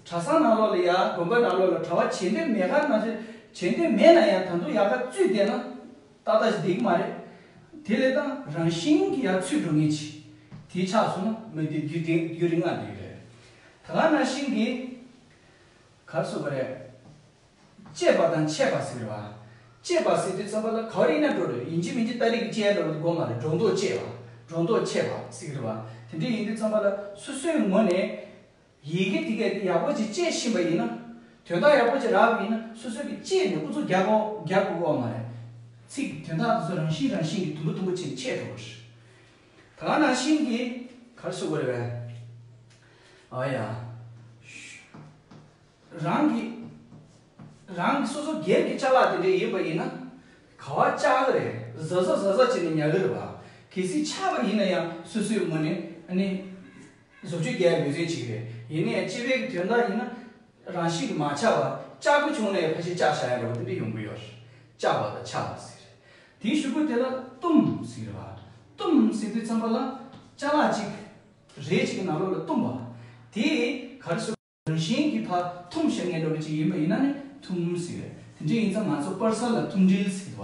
གྲྭ་ཚང་ནང་ལོགས་ལ་ཡར་དགོན་པ་ནང་ལོགས་ལ་གྲྭ་པ་བྱེད་འདོད་མེད་ག་ནང་བཞིན་བྱེད་འདོད་མེད་ན་ཡང་ད་དུང་ཡར་ག་བཙུད་བསྡད་ན་ཏག་ཏག་ཞིག་བསྡད་ཀྱི་མ་རེད། དེ་ལས་ད་རང་བཞིན་གྱིས་ཡར་ཚུད་འགྲོ་མཁན་ཅིག་དེ་ཆགས་སོང་ན་མི་དེ་རྒྱུན་རིང་རྒྱུན་རིང་ང་བསྡད་ཀྱི་རེད། ད་ག་ནང་བཞིན་གྱི་ག་རེ་ཟེར་དགོས་རེད། གཅེས་པ་དང་ཆད་པ་ཟེར་བ། གཅེས་པ་ཟེར་དུས་ཙམ་པ་ལ་ག་རེ་ཡིན་ན་འགྲོ་རེད། ཡིན་གཅིག་མིན་གཅིག་ཏ་རིག་གི་གཅེས་འགྲོ་རེད། དགོས་མ་རེད། སྒྲོ་འདོགས་གཅེས་པ། སྒྲོ་འདོགས་ཆད་པ་ཟེར་གི་རེད་བ། དེ་འདྲ་ཡིན་དུས་ཙམ་པ་ལ་སོ་སོའི་ངོས་ནས་ཡི་གེ་དེ་གས་དེ་ཡག་པོ་ཅིག་གཅེས་ཤེས་པ་ཡིན་ན། དོན་དག་ཡག་པོ་ཅིག་རག་པ་ཡིན་ན་སོ་སོ་གི་དཔྱད་ནས་ཨུ་ཚུགས་རྒྱག་དགོས་རྒྱག་དགོས་ཀྱི་ཡོད་མ་རེད། ཚིག་དོན་དག་དེ་ཚོ་རང་བཞིན་རང་བཞིན་གྱིས་དུམ་བུ་དུམ་བུ་བྱས་ནས་ཆད་འགྲོ་གི་རེད། ད་ག་ནང་བཞིན་གྱི་ག་རེ་ཟེར་དགོས་རེད་པས། ཨ་ཡ། རང་གི་རང་གི་སོ་སོ་སྒེར་གྱི་ཅ་ལག་དེ་འདྲ་ཡིན་པ་ཡིན་ན་ག་པར་བཅག་གི་རེད། གཟབ་གཟབ་གཟབ་གཟབ་བྱས་ནས་ཉར་གི་རེད་པ། གལ་སྲིད་ཆག་པ་ཡིན་ན་ཡང་སོ་སོའི་ངོས་ནས་ཨ་ནི་བཟོ་བཅོས་རྒྱག་ཡ་འབད་བརྩོན་བྱེད་ཀྱི་རེད། ཡིན་ན་ཡང་སྤྱི་པའི་དོན་དག་ཡིན་ན་རང་བཞིན་གྱིས་མ་ཆག་པ། ཆག་པ་བྱུང་ན་ཡང་ཕལ་ཆེར་བཅག་བཞག་ཡ་འདྲ་པོ་དེ་འདྲ་ཡོང་གི་ཡོད་རེད། བཅག་པ་དང་ཆག་པ་ཟེར། དེའི་གཞུག་གུ་དེ་ལ་བཏུམ་ཟེར་གྱི་རེད་པ། བཏུམ་ཟེར་དུས་ཙམ་པ་ལ་ཅ་ལག་ཅིག་རས་ཅིག་གི་ནང་ལོགས་ལ་བཏུམ་པ། དེ་ག་རེ་ཟེར། རང་བཞིན་གྱིས་ཕར་འཐུམ་བཞག་མཁན་འདྲ་པོ་ཅིག་ཡིན་པ་ཡིན་ན་ནི་འཐུམ་ཟེར། དེ་འདྲ་ཡིན་ཙང་ང་ཚོ་པར་སལ་ལ་འཐུམ་སྒྲིལ་ཟེར་བ།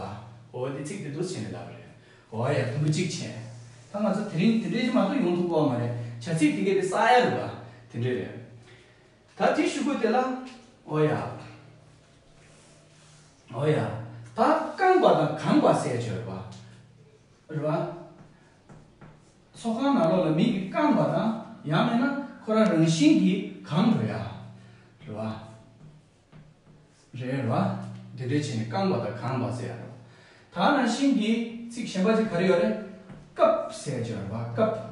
འོ་དེ་ཚིག་དེ་འདུག་སེ་བྱས་ནས་ལབ་པ་རེད། འོ་ཡ། དུམ་བུ་གཅིག་བྱས། ད་ང་ཚོ་དེ་རིང་དེ་འདྲའི་ཞིག་མ་གཏོགས་ཡོང་ཐུབ་ཀྱི་ཡོད་མ་རེད། བྱ་ཚིག་དེ་གས་དེ་བསགས་ཡ་རེད་པ། དེ་འདྲ་རེད། ད་དེའི་གཞུག་གུ་དེ་ལ། འོ་ཡ། འོ་ཡ། ད་བཀང་བ་དང་གང་བ་ཟེར་ཡ་ཅིག་ཡོད་རེད་པ། རེད་པ། ཚོགས་ཁང་ནང་ལོགས་ལ་མི་གིས་བཀང་བ་དང་ཡང་མིན་ན་ཁོ་རང་རང་བཞིན་གྱིས་གང་འགྲོ་ཡ། རེད་པ། རེད་པ། འདི་འདྲ་བྱས་ནས་བཀང་བ་དང་གང་བ་ཟེར་ཡ་རེད། ད་ནང་བཞིན་གྱི་ཚིག་གཞན་པ་ཅིག་ག་རེ་ཡོད་རེད། བཀབ་ཟེར་ཡ་ཅིག་ཡོད་རེད་པ། བཀབ།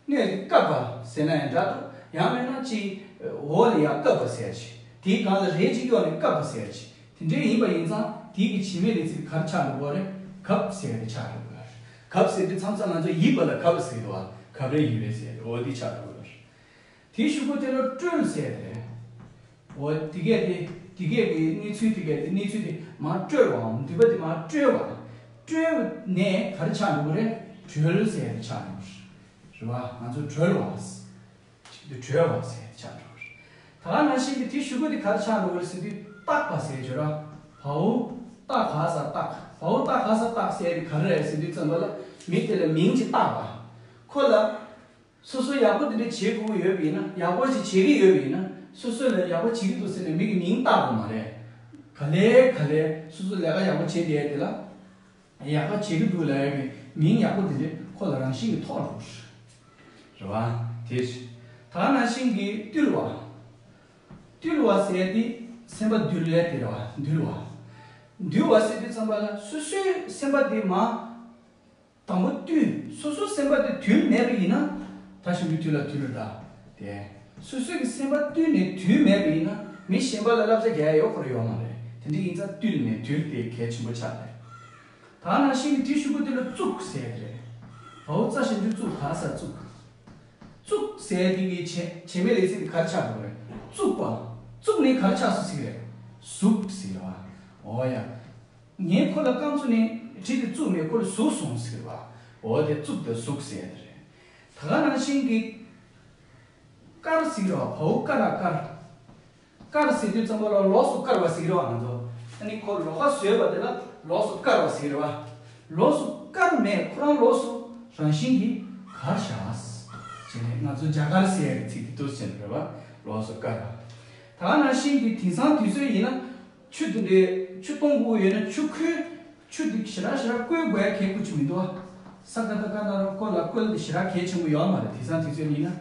སྣོད་དེ་བཀབ་པ་ཟེར་ན་ཡང་འདྲ་འདུག་ཡང་མིན་ན་ཅིག་འོག་ལ་ཡར་བཀབ་པ་ཟེར་ཡ་ཅིག་དེའི་སྒང་ལ་རས་ཅིག་གཡོགས་ནས་བཀབ་པ་ཟེར་ཡ་ཅིག་དེ་འདྲའི་ཡིན་པ་ཡིན་ཙང་དེའི་གི་བྱེད་མེད་ལས་ཚིག་ག་རེ་ཆགས་འགྲོ་གི་རེད། གབ་ཟེར་ཡ་དེ་ཆགས་འགྲོ་གི་རེད། གབ་ཟེར་དུས་མཚམས་མཚམས་ང་ཚོ་ཡིབ་པ་ལ་གབ་ཟེར་གི་འདུག་པ། གབ་རེས་ཡིབ་རེས་ཟེར་ཡ་དེ་འོ་དེ་ཆགས་འགྲོ་གི་རེད། དེའི་གཞུག་གུ་དེ་ལ་བཀྲོལ་ཟེར་ཡ་དེ་རེད། འོ་དེ་གས་དེ་དེ་གས་ཀྱི་གནས་ཚུལ་དེ་གས་དེ་གནས་ཚུལ་དེ་མར་བཀྲོལ་བའམ་མདུད་པ་དེ་མར་བཀྲོལ་བ། བཀྲོལ་ནས་ག་རེ་ཆགས་འགྲོ་གི་རེད། བཀྲོལ་ཟེར་ཡ་དེ་ཆགས་འགྲོ་གི་རེད། རེད་པ། ང་ཚོ་བཀྲོལ་བ། གཅིག་ཏུ་བཀྲོལ་བ་ཟེར་ཆགས་འགྲོ་གི་རེད། ད་ག་ནང་བཞིན་གྱི་དེའི་གཞུག་གུ་དེ་ག་རེ་ཆགས་འགྲོ་གི་རེད་ཟེར་དུས་བཏགས་པ་ཟེར་གྱི་རེད། བའོ་བཏགས་ག་ས་བཏགས། བའོ་བཏགས་ག་ས་བཏགས་ཟེར་དེ་ག་རེ་རེད་ཟེར་དུས་ཙམ་པ་ལ་མི་དེ་ལ་མིང་ཅིག་བཏགས་པ། ཁོ་ལ་སོ་སོ་ཡག་པོ་དེ་འདྲ་བྱེད་དགོས་ཀྱི་ཡོད་པ་ཡིན་ན། ཡག་པོ་ཞིག་བྱེད་ཀྱི་ཡོད་པ་ཡིན་ན། སོ་སོ་ལ་ཡག་པོ་བྱེད་ཀྱི་འདུག་ཟེར་ནས་མི་གི་མིང་བཏགས་དགོས་མ་རེད། ག་ལེ་ག་ལེ་སོ་སོ་ལས་ཀ་ཡག་པོ་བྱེད་བསྡད་དེ་ལ། ཡག་པོ་བྱེད་ཀྱི་འདུག་ལབ་ཡག་གི་མིང་ཡག་པོ་དེ་འདྲ་ཁོ་ལ་རང་བཞིན་གྱིས་ཐོགས་འགྲོ་གི་རེད། རེད་པ། དེ་རེད། ད་ག་ནང་བཞིན་གྱི་བཏུལ་བ། བཏུལ་བ་ཟེར་དེ་སེམས་པ་འདུལ་ཡ་དེ་རེད་པ། འདུལ་བ། འདུལ་བ་ཟེར་དུས་ཙམ་པ་ལ་སོ་སོའི་སེམས་པ་དེ་མར་དང་པོ་བཏུལ། སོ་སོའི་སེམས་པ་དེ་དུལ་མེད་པ་ཡིན་ན། ད་གཞུག་གུ་དུལ་ལ་དུལ་ལ་ད། དེ། སོ་སོའི་གི་སེམས་པ་བཏུལ་ནས་དུལ་མེད་པ་ཡིན་ན་མི་གཞན་པ་ལ་བསླབ་བྱ་རྒྱག་ཡ་ཡོད་ཁོ་རང་ཡོད་མ་རེད། དེ་འདྲ་ཡིན་ཙང་བཏུལ་ནས་དུལ་དེ་གལ་ཆེན་པོ་ཆགས་རེད། ད་ནང་བཞིན་གྱི་དེའི་གཞུག་གུ་དེ་ལ་བཙུགས་ཟེར་གི་རེད། བའོ་ཙ་ཞབས་ཀྱུ་བཙུགས། ག་ས་བཙུགས། བཙུགས་ཟེར་དེ་གི་བྱེད་བྱེད་མེད་ལས་ཚིག་དེ་ག་རེ་ཆགས་འགྲོ་གི་རེད། བཙུགས་པ། བཙུགས་ནས་ག་རེ་ཆགས་སོང་ཟེར་གི་རེད། ཟུག་ཟེར་བ། འོ་ཡ། ངས་ཁོ་ལ་རྐང་བཙུགས་ནས་གྲི་དེ་བཙུགས་མེད། ཁོ་ལ་ཟུག་སོང་ཟེར་བ། འོ་དེ་བཙུགས་དང་ཟུག་ཟེར་དེ་རེད། ད་ག་ནང་བཞིན་གྱི་དཀར་ཟེར་གི་རེད་པ། བའོ་དཀར་ར་དཀར། དཀར་ཟེར་དུས་ཙམ་པ་ལ་ལོགས་སུ་བཀར་བ་ཟེར་གི་རེད་པ། ང་ཚོ་ཨ་ནི་ཁོ་ལོགས་ཀ་བཟོས་པ་དེ་ལ་ལོགས་སུ་བཀར་བ་ཟེར་གི་རེད་པ། ལོགས་སུ་བཀར་མེད། ཁོ་རང་ལོགས་སུ་རང་བཞིན་གྱིས་དཀར་བཞག་བྱས་ནས་ང་ཚོ་རྒྱ་དཀར་ཟེར་ཡ་གི་ཚིག་དེ་འདུག་སེ་བྱས་ནས་རེད་པ། ལོགས་སུ་བཀར་བ། ད་ག་ནང་བཞིན་གྱི་དེང་སང་དུས་ཚོད་ཡིན་ན་ཆུ་དེ་འདྲའི་ཆུ་གཏོང་དགོས་ཡོད་ན་ཆུ་ཁོལ། ཆུ་དེ་ཞེ་དྲག་ཞེ་དྲག་བསྐོལ་དགོས་ཡ་གལ་ཁུ་ཆུ་མི་འདུག་པ། ས་ཀ་ད་ཀ་ན་རོ་ཀོ་ལ་བསྐོལ་དེ་ཞེ་དྲག་གལ་ཆེན་པོ་ཡོད་མ་རེད། དེང་སང་དུས་ཚོད་ཡིན་ན།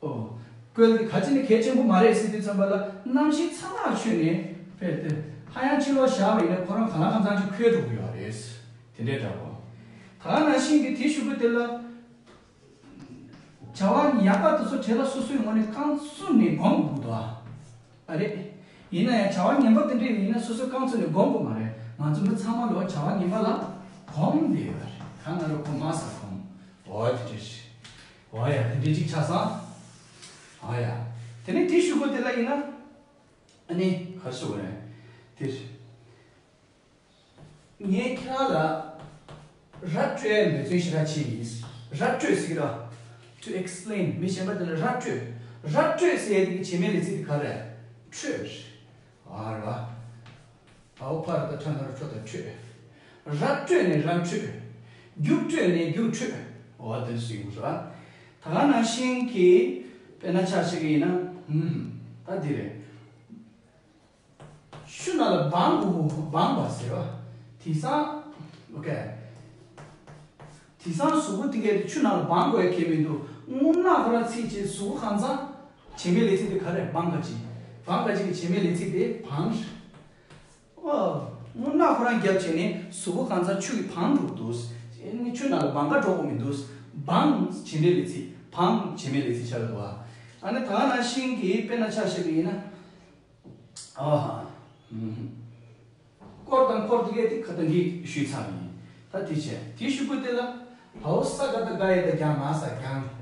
ཨོ། བསྐོལ་དེ་ག་ཅི་ནས་གལ་ཆེན་པོ་མ་རེད་ཟེར་དུས་ཙམ་པ་ལ་གནམ་གཤིས་ཚ་ཐག་ཆོད་ནས་དཔེར་ན་ཧ་ཡང་ཕྱི་ལོགས་བཞག་པ་ཡིན་ན་ཁོ་རང་གང་ལ་གང་འཚམ་ཅིག་ཁོལ་འགྲོ་གི་ཡོད་རེད། དེ་འདྲའི་འདྲ་པོ། ད་ག་ནང་བཞིན་གྱི་དེའི་གཞུག་གུ་དེ་ལ། བྱ་བ་ཡག་པ་དེ་ཚོ་གྲས་ལ་སོ་སོའི་ངོས་ནས་རྐང་བཙུགས་ནས་སྒོམ་དགོས་འདུག་ཨ། ཨ་རེད། ཡིན་ན་ཡང་བྱ་བ་ངན་པ་དེ་འདྲ་ཡིན་ན་སོ་སོའི་རྐང་བཙུགས་ནས་སྒོམ་དགོས་མ་རེད། ང་ཚོ་མི་ཚང་མ་ལོ་བྱ་བ་ངན་པ་ལ་གོམས་བསྡད་ཡོད་རེད། གང་ན་རོ་ཁོ་མ་ས་གོམས། འོ་དེ་འདྲ་ཞིག་འོ་ཡ། དེ་འདྲ་ཅིག་ཆགས་སོང་། འོ་ཡ། དེ་ནས་དེའི་གཞུག་གུ་དེ་ལ་ཡིན་ན། ཨ་ནི་ག་རེ་ཟེར་དགོས་རེད། དེ། ངས་ཁྱེད་རང་ལ་ར་སྤྲོད་འབད་བརྩོན་ཞེ་དྲག་བྱས་ཡིན། ར་སྤྲོད་ཟེར་གྱི་ར། To explain. མི་གཞན་པ་དེ་ལ་ར་སྤྲོད། ར་སྤྲོད་ཟེར་ཡ་དེ་གི་བྱེད་མེད་ལས་ཚིག་དེ་ག་རེ་རེད། འཕྲོད་རེད། ཨ་ར། བའོ་ཕ་ར་ཏ་ཁྲ་ན་རོ་ཁྲོ་ད་འཕྲོད། ར་སྤྲོད་ནས་ར་འཕྲོད། རྒྱུགས་སྤྲོད་ནས་རྒྱུགས་འཕྲོད། འོ་དེ་ཟེར་གྱི་རེད། ད་ག་ནང་བཞིན་གྱི་དཔེར་ན་ཆ་བཞག་གི་ཡིན་ན། ཧུམ། ད་འདི་རེད། ཆུ་ནང་ལ་སྦང་དགོས། སྦང་བ་ཟེར་བ། དེང་སང་། ཨོ་ཁེ། དེང་སང་གཟུགས་པོ་དེ་གས་དེ་ཆུ་ནང་ལ་སྦང་དགོས་ཡ་གལ་མི་འདུག་སྔོན་མ་ཁོ་རང་ཚིག་ཅིག་གཟུགས་པོ་གང་ཚང་། བྱེད་མེད་ལས་ཚིག་དེ་ག་རེ་སྦང་ག་ཅིག་བང་ག་ཅིག་གི་བྱེད་མེད་ལས་ཚིག་དེ་བང་། ཨོ། སྔོ་ནག་ཁོ་རང་རྒྱབ་བྱས་ནས་གཟུགས་པོ་གང་ཚང་ཆུ་གིས་བང་འགྲོ་གི་འདུག་ཨ་ནི་ཆུ་ནང་ལ་བང་ག་འགྲོ་དགོས་མི་འདུག་བང་བྱེད་འབྲེལ་ལས་ཚིག་བང་བྱེད་མེད་ལས་ཚིག་ཆགས་ཡོད་པ། ཨ་ནི་ད་ག་ནང་བཞིན་གྱི་དཔེར་ན་ཆ་བཞག་པ་ཡིན་ན། ཨ་ཧ། ཨུམ། སྐོར་དང་འཁོར་དེ་གས་དེ་ཁ་ཏང་གིས་ཞུས་ཚར་བ་ཡིན། ད་དེ་བྱས། དེའི་གཞུག་གུ་དེ་ལ། བའོ་ས་ག་བཏགས་སྒ་ཡ་བཏགས་སྒྱ་ང་ས་སྒྱང་།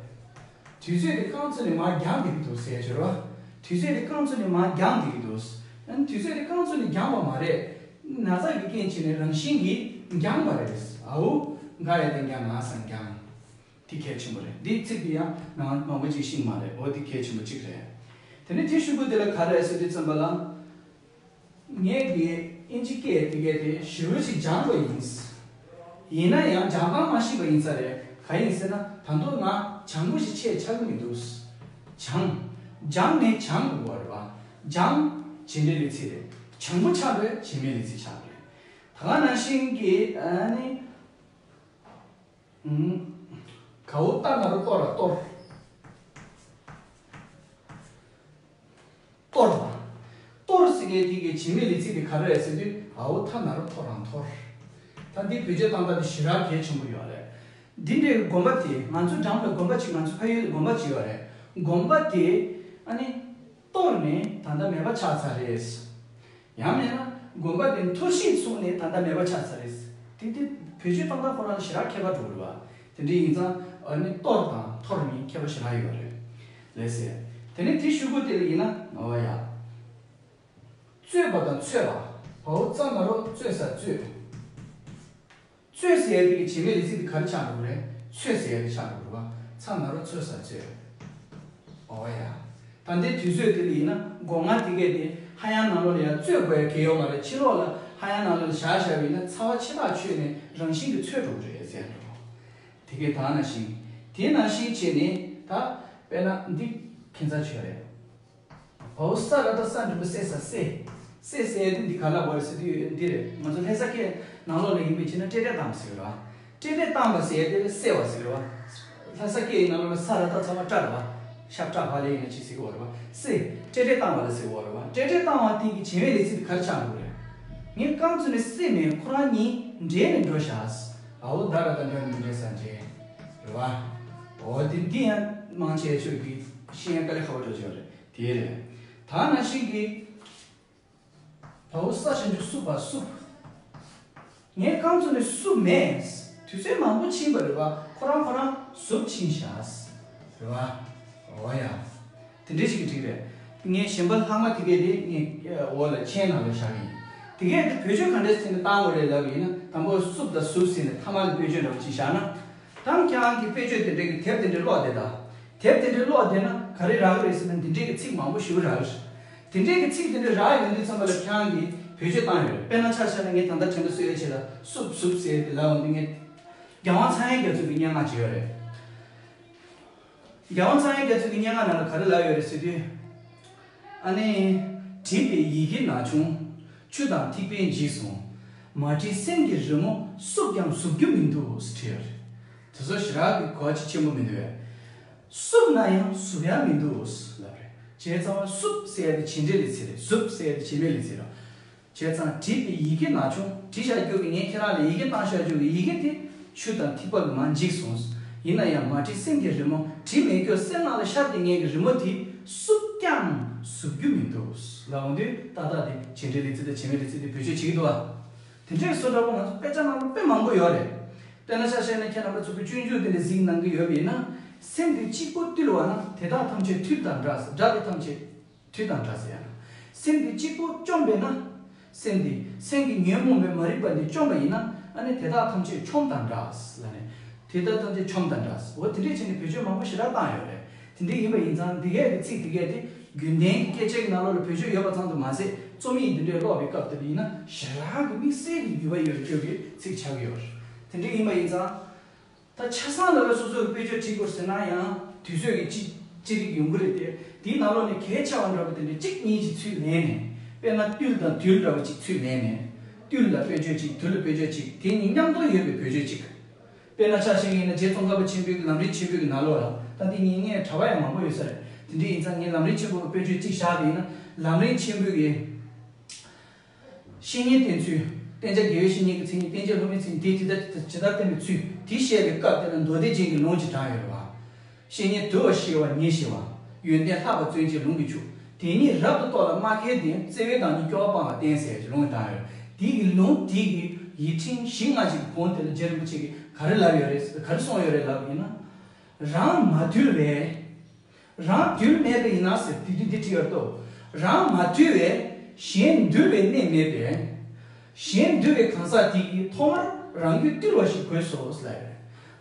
དུས་ཚོད་དེ་རྐང་བཙུགས་ནས་མར་འགྱངས་བསྡད་ཀྱི་འདུག་ཟེར་ཡ་ཅིག་ཡོད་རེད་བ། དུས་ཚོད་དེ་རྐང་བཙུགས་ནས་མར་འགྱངས་བསྡད་ཀྱི་འདུག་ཨ་ནི་དུས་ཚོད་དེ་རྐང་བཙུགས་ནས་འགྱངས་པ་མ་རེད། ན་ཚ་གི་རྐྱེན་བྱས་ནས་རང་བཞིན་གྱིས་འགྱངས་པ་རེད། ཨའོ། སྒ་ཡ་བཏགས་སྒྱ་ང་ས་སྒྱང་། དེ་གལ་ཆེན་པོ་རེད། འདིའི་ཚིག་འདི་ཡང་ང་མང་པོ་ཅིག་ཤེས་ཀྱི་མ་རེད། འོ་དེ་གལ་ཆེན་པོ་གཅིག་རེད། དེ་ནས་དེའི་གཞུག་གུ་དེ་ལ་ག་རེ་ཟེར་དུས་ཙམ་པ་ལ། ངས་ཀྱི་ཨིན་ཇི་སྐད་དེ་གས་དེ་ཞེ་པོ་ཅིག་སྦྱངས་པ་ཡིན། ཡིན་ན་ཡང་སྦྱང་སྟངས་མ་ཤེས་པ་ཡིན་ས་རེད། ག་ཡིན་ཟེར་ན་ད་དུང་ང་སྦྱང་པོ་ཞིག་ཆེས་ཆགས་ཀྱི་མི་འདུག་སྦྱང་། སྦྱངས་ནས་སྦྱང་དགོས་པ་རེད་པ། སྦྱང་། བྱེད་འབྲེལ་ལས་ཚིག་རེད། སྦྱང་པོ་ཆགས་པའི་བྱེད་མེད་ལས་ཚིག་ཆགས་པ་རེད། ད་ག་ནང་བཞིན་གྱི་ཨ་ནི། ཨུམ། གའོ་ཏ་ན་རོ་ཏོ་ར་གཏོར། གཏོར་བ། གཏོར་ཟེར་མཁན་དེ་གའི་བྱེད་མེད་ལས་ཚིག་དེ་ག་རེ་རེད་ཟེར་དུས་འའོ་ཐ་ན་རོ་ཐོ་རང་འཐོར། ད་འདི་བེད་སྤྱོད་བཏང་སྟངས་དེ་ཞེ་དྲག་གལ་ཆེན་པོ་ཡོད་རེད། འདི་འདྲའི་དགོན་པ་དེ་ང་ཚོའི་འགྲམ་ལ་དགོན་པ་གཅིག་ང་ཚོའི་ཕ་ཡུལ་ལ་དགོན་པ་གཅིག་ཡོད་རེད། དགོན་པ་དེ་ཨ་ནི། གཏོར་ནས་ད་ལྟ་མེད་པ་ཆགས་ཚར་རེད། ཡང་མིན་ན་དགོན་པ་དེ་འཐོར་ཞིག་སོང་ནས་ད་ལྟ་མེད་པ་ཆགས་ཚར་རེད། དེ་དེ་བེད་སྤྱོད་བཏང་སྟངས་ཁོ་རང་ཞེ་དྲག་ཁྱད་པར་འགྲོ་གི་རེད་བ། དེ་འདྲ་ཡིན་ཙང་ཨ་ནི་གཏོར་དང་འཐོར་གཉིས་ཁྱད་པར་ཞེ་དྲག་ཡོད་རེད། ལགས་སེ། དེ་ནས་དེའི་གཞུག་གུ་དེ་ལ་ཡིན་ན་འོ་ཡ། རྩོད་པ་དང་རྩོད་པ། བའོ་ཙ་ན་རོ་རྩོད་ས་རྩོད། རྩོད་ཟེར་ཡ་དེ་གི་བྱེད་མེད་ལས་ཚིག་དེ་ག་རེ་ཆགས་འགྲོ་གི་རེད། ཚོད་ཟེར་ཡ་དེ་ཆགས་འགྲོ་གི་རེད་བ། ཚ་ན་རོ་ཚོད་ས་ཚོད། འོ་ཡ། ད་ལྟའི་དུས་ཚོད་དེ་ལ་ཡིན་ན་སྒོ་ང་དེ་གས་དེ་ཧ་ཡང་ནང་ལོགས་ལ་ཡང་རྩོད་དགོས་ཡ་གལ་ཡོད་མ་རེད། ཕྱི་ལོགས་ལ་ཧ་ཡང་ནང་ལོགས་ལ་བཞག་བཞག་པ་ཡིན་ན་ཚ་བ་ཕྱི་ཐག་ཆོད་ནས་རང་བཞིན་གྱིས་ཚོད་འགྲོ་གི་རེད་ཟེར་འགྲོ། དེ་གས་ད་ནང་བཞིན། དེ་ནང་བཞིན་བྱས་ནས་ད་དཔེར་ན་འདི་ཁྱད་མཚར་ཆོས་རེད། བའོ་ས་ར་བཏགས་ས་འགྲེང་བུ་སེ་ས་སེ། སེ་ཟེར་ཡ་དེ་འདི་ག་ལ་བ་རེད་ཟེར་དུས་འདི་རེད། ང་ཚོ་ལྷ་ས་སྐད་ནང་ལོགས་ལ་ཡིན་པའི་ཕྱིར་ན་ཏྲེ་ཏྲེ་བཏང་བ་ཟེར་གི་རེད་བ། ཏྲེ་ཏྲེ་བཏང་བ་ཟེར་ཡ་དེ་ལ་སེ་བ་ཟེར་གི་རེད་བ། ལྷ་ས་སྐད་ནང་ལོགས་ལ་ས་ར་བཏགས་ཚ་བ་སྐྲ་རེད་བ། ཤ་སྐྲ་བ་ལས་ཡིན་ན་ཅི་ཟེར་གི་བ་རེད་བ། སེ། ཏྲེ་ཏྲེ་བཏང་བ་ལ་ཟེར་གི་བ་རེད་བ། ཏྲེ་ཏྲེ་བཏང་བ་དེ་གི་བྱེད་མེད་ལས་ཚིག་དེ་ག་རེ་ཆགས་འགྲོ་གི་རེད། ངས་རྐང་བཙུགས་ནས་སེ་མེད་ཁོ་རང་གཉིས་འདྲེས་ནས་འགྲོ་བཞག། འའོ་ད་ར་བཏགས་འདྲ་ནི་མི་འདྲེས་ས་འདྲེས། རེད་བ། འོ་དེ་འདི་ཡང་མང་ཆེ་ཤོས་ཀྱིས་ཤེས་ཡ་དཀའ་ལས་ཁག་པོ་འགྲོ་གི་ཡོད་རེད། དེ་རེད། ད་ནང་བཞིན་གྱི། བའོ་ས་ཞབས་ཀྱུ་སུ་བ་སུབ། ངས་རྐང་བཙུགས་ནས་སུབ་མེད། དུས་ཚོད་མང་པོ་ཕྱིན་པ་རེད་བ། ཁོ་རང་ཁོ་རང་སུབ་ཕྱིན་བཞག། རེད་བ། འོ་ཡ། དེ་འདྲ་ཞིག་གི་འགྲིག་རེད། ངས་གཞན་པ་ལྷག་མ་དེ་གས་དེ་ངས་འོག་ལ་མཆན་ནང་ལ་བཞག་གི་ཡིན། དེ་གས་དེ་བེད་སྤྱོད་ག་འདྲ་ཞིག་བཏང་དགོས་རེད་ལབ་ཡིན་ན། དང་པོ་སུབ་དང་སུབ་ཟེར་ནས་ཐ་མ་ལ་དཔེ་བརྗོད་འདྲ་བོ་ཅིག་བཞག་ན། ད་ཁྱེད་རང་གིས་དཔེ་བརྗོད་དེ་འདྲ་གི་དེབ་དེ་འདྲ་ཀློག་བསྡད་དང་། དེབ་དེ་འདྲ་ཀློག་བསྡད་ན་ག་རེ་རག་གི་རེད་ཟེར་ན། འདི་འདྲའི་གི་ཚིག་མང་པོ་ཞེ་པོ་རག་གི་རེད། དེ་འདྲའི་གི་ཚིག་དེ་འདྲ་རག་ཡོང་དུས་ཙམ་པ་ལ་ཁྱེད་རང་གིས་བེད་སྤྱོད་བཏང་ཡོད་རེད། དཔེར་ན་ཆ་བཞག་ན་ངས་ད་ལྟ་དྲན་པ་གསོ་ཡས་ཆེད་ལ་སུབ་སུབ་ཟེར་དེ་ལབ་འོང་དུས། ངས་རྒྱལ་དབང་ཚངས་དབྱངས་རྒྱ་མཚོ་གི་སྙན་ངག་ཅིག་ཡོད་རེད། རྒྱལ་དབང་ཚངས་དབྱངས་རྒྱ་མཚོ་གི་སྙན་ངག་ནང་ལ་ག་རེ་ལབ་ཡོད་རེད་ཟེར་དུས། ཨ་ནི། བྲིས་པའི་ཡི་གེ་ན་ཆུང་། ཆུ་དང་ཐིགས་པས་འཇིག་སོང་། མ་བྲིས་སེམས་ཀྱི་རི་མོ། བསུབས་ཀྱང་བསུབ་རྒྱུ་མི་འདུག་ཟེར་བྲིས་ཡོད་རེད། དེ་ཚོ་ཞེ་དྲག་གི་གོ་བ་ཆེན་པོ་མི་འདུག་བས། བསུབས་ན་ཡང་བསུབ་ཡ་མི་འདུག་ལབ་རེད། བྱས་ཙང་བསུབས་ཟེར་ཡ་དེ་བྱེད་འབྲེལ་ལས་ཚིག་རེད། བསུབས་ཟེར་ཡ་དེ་བྱེད་མེད་ལས་ཚིག་རེད། བྱས་ཙང་བྲིས་པའི་ཡི་གེ་ན་ཆུང་། བྲིས་བཞག་རྒྱུ་གི་ངས་ཁྱེད་རང་ལ་ཡི་གེ་བཏང་བཞག་རྒྱུ་གི་ཡི་གེ་དེ་ཆུ་དང་ཐིགས་པ་གི་མར་འཇིག་སོང་། ཡིན་ན་ཡང་མ་བྲིས་སེམས་ཀྱི་རི་མོ། བྲིས་མེད་རྒྱུ་སེམས་ནང་ལ་ཤར་བསྡད་མཁན་གྱི་རི་མོ་དེ་བསུབས་ཀྱང་བསུབ་རྒྱུ་མི་འདུག་ལབ་འོང་དུས་ཏག་ཏག་དེ་བྱེད་འབྲེལ་ལས་ཚིག་དང་བྱེད་མེད་ལས་ཚིག་དེ་བེད་སྤྱོད་བྱེད་ཀྱི་འདུག་བ། དེ་འདྲའི་བཟོ་འདྲ་པོ་ང་ཚོ་དཔེ་ཆ་ནང་ལ་དཔེ་མང་པོ་ཡོད་རེད། དཔེར་ན་ཆ་བཞག་ན་ཁྱེད་རྣམ་པ་ཚོ་གི་སྤྱོད་འཇུག་དེ་འདྲ་གཟིགས་གནང་གི་ཡོད་པ་ཡིན་ན། སེམས་དེ་གཅིག་པོ་བཏུལ་བ་ན་དེ་དག་ཐམས་ཅད་དུས་དང་འདྲ། སྒྲ་དེ་ཐམས་ཅད་དུས་དང་འདྲ་ཟེར་ཡ་ན། སེམས་དེ་གཅིག་པོ་བཅོམ་པས་ན། སེམས་དེ་སེམས་ཀྱི་ཉོན་མོངས་པའི་མ་རིག་པ་འདི་བཅོམ་པ་ཡིན་ན། ཨ་ནི་དེ་དག་ཐམས་ཅད་ཆོམ་དང་འདྲ་ལབ་ནས། དེ་དག་ཐམས་ཅད་ཆོམ་དང་འདྲ། འོ་དེ་འདྲས་བྱས་ནས་བེད་སྤྱོད་མང་པོ་ཞེ་དྲག་བཏང་ཡོད་རེད། དེ་འདྲས་ཡིན་པ་ཡིན་ཙང་འདི་གས་ཀྱི་ཚིག་འདི་གས་དེ་རྒྱུན་ལྡན་གྱི་སྐད་ཆ་གི་ནང་ལོགས་ལ་བེད་སྤྱོད་ཡོད་པ་ཙམ་དུ་མ་ཟད། རྩོམ་ཡིག་འདི་འདྲས་ཀློག་པའི་སྐབས་དེ་ལ་ཡིན་ན་ཞེ་དྲག་གི་དམིགས་བསལ་གྱི་ནུས་པ་ཡོད་རྒྱུ་གི་ཚིག་ཆགས་ཀྱི་ཡོད་རེད། དེ་འདྲས་ཡིན་པ་ཡིན་ཙང་། ད་ཆ་ཚང་ལ་ལ་སོ་སོ་གི་དཔེ་བརྗོད་བྲིས་དགོས་ཟེར་ན་ཡང་དུས་ཚོད་ཀྱི་ཅི་ཅི་རིགས་ཡོང་གི་རེད་དེ། དེའི་ནང་ལོགས་ནས་གལ་ཆེ་བ་འདྲ་པོ་དེ་འདྲ་གཅིག་གཉིས་ཅིག་ཚུར་ལེན་ནས། དཔེར་ན་བཏུལ་དང་དུལ་འདྲ་པོ་ཅིག་ཚུར་ལེན་ནས། བཏུལ་ལ་དཔེ་བརྗོད་ཅིག། དུལ་ལ་དཔེ་བརྗོད་ཅིག། དེ་གཉིས་མཉམ་དུ་ཡོད་པའི་བེད་སྤྱོད་ཅིག། དཔེར་ན་ཆ་བཞག་ཡིན་ན་རྗེ་ཙོང་ཁ་པ་ཆེན་པོའི་གི་ལམ་རིམ་ཆེན་པོའི་གི་ནང་ལོགས་ལ་ད་འདི་གཉིས་ངས་དྲ་བ་ཡང་མང་པོ་ཡོད་ས་རེད། འདི་ཡིན་ཙང་ངས་ལམ་རིམ་ཆེན་པོའི་དཔེར་བརྗོད་གཅིག་བཞག་པ་ཡིན་ན། ལམ་རིམ་ཆེན་པོའི་གི་བཤེས་གཉེན་བསྟེན་ཚུལ། བསྟེན་བྱ་དགེ་བའི་བཤེས་གཉེན་གྱི་མཚན་ཉིད། བསྟེན་བྱ་སློབ་མའི་མཚན་ཉིད། དེ་ཇི་ལྟར་ཇི་ལྟར་བསྟེན་པའི་ཚུལ་དེ་བཤད་པའི་སྐབས་དེ་ལ་མདོ་སྡེ་རྒྱན་གྱི་ལུང་ཅིག་དྲངས་ཡོད་རེད་བ། བཤེས་གཉེན་དུལ་བ་ཞི་བ་ཉེར་ཞི་བ། ཡོན་ཏན་ལྷག་པ་བརྩོན་བཅས་ལུང་གིས་ཕྱུག་དེ་ཉིད་རབ་ཏུ་རྟོགས་ལ་སྨྲ་མཁས་ལྡན། བརྩེ་བས་བདག་ཉིད་སྐྱོ་བ་སྤང་བ་བསྟེན་ཟེར་གྱི་ལུང་དྲངས་ཡོད། དེ་གི་ལུང་དེ་གི་ཡིག་ཕྲེང་བཞི་ལྔ་ཅིག་གི་གོང་དེ་ལ་རྗེ་རིན་པོ་ཆེ་གིས་ག་རེ་ལབ་ཡོད་རེད། ག་རེ་གསུངས་ཡོད་རེད་ལབ་ཡིན་ན། རང་མ་དུལ་བས། རང་དུལ་མེད་པ་ཡིན་ན་ཟེར་དེ་དུས་འདི་བྲིས་ཡོད་དོ། རང་མ་དུལ་བས་གཞན་འདུལ་བའི་གནས་མེད་པས། གཞན་འདུལ་བའི་གང་ཟག་དེ་གིས་ཐོག་མར་རང་རྒྱུད་བཏུལ་བ་ཞིག་དགོས་སོ་ཟེར་ལབ་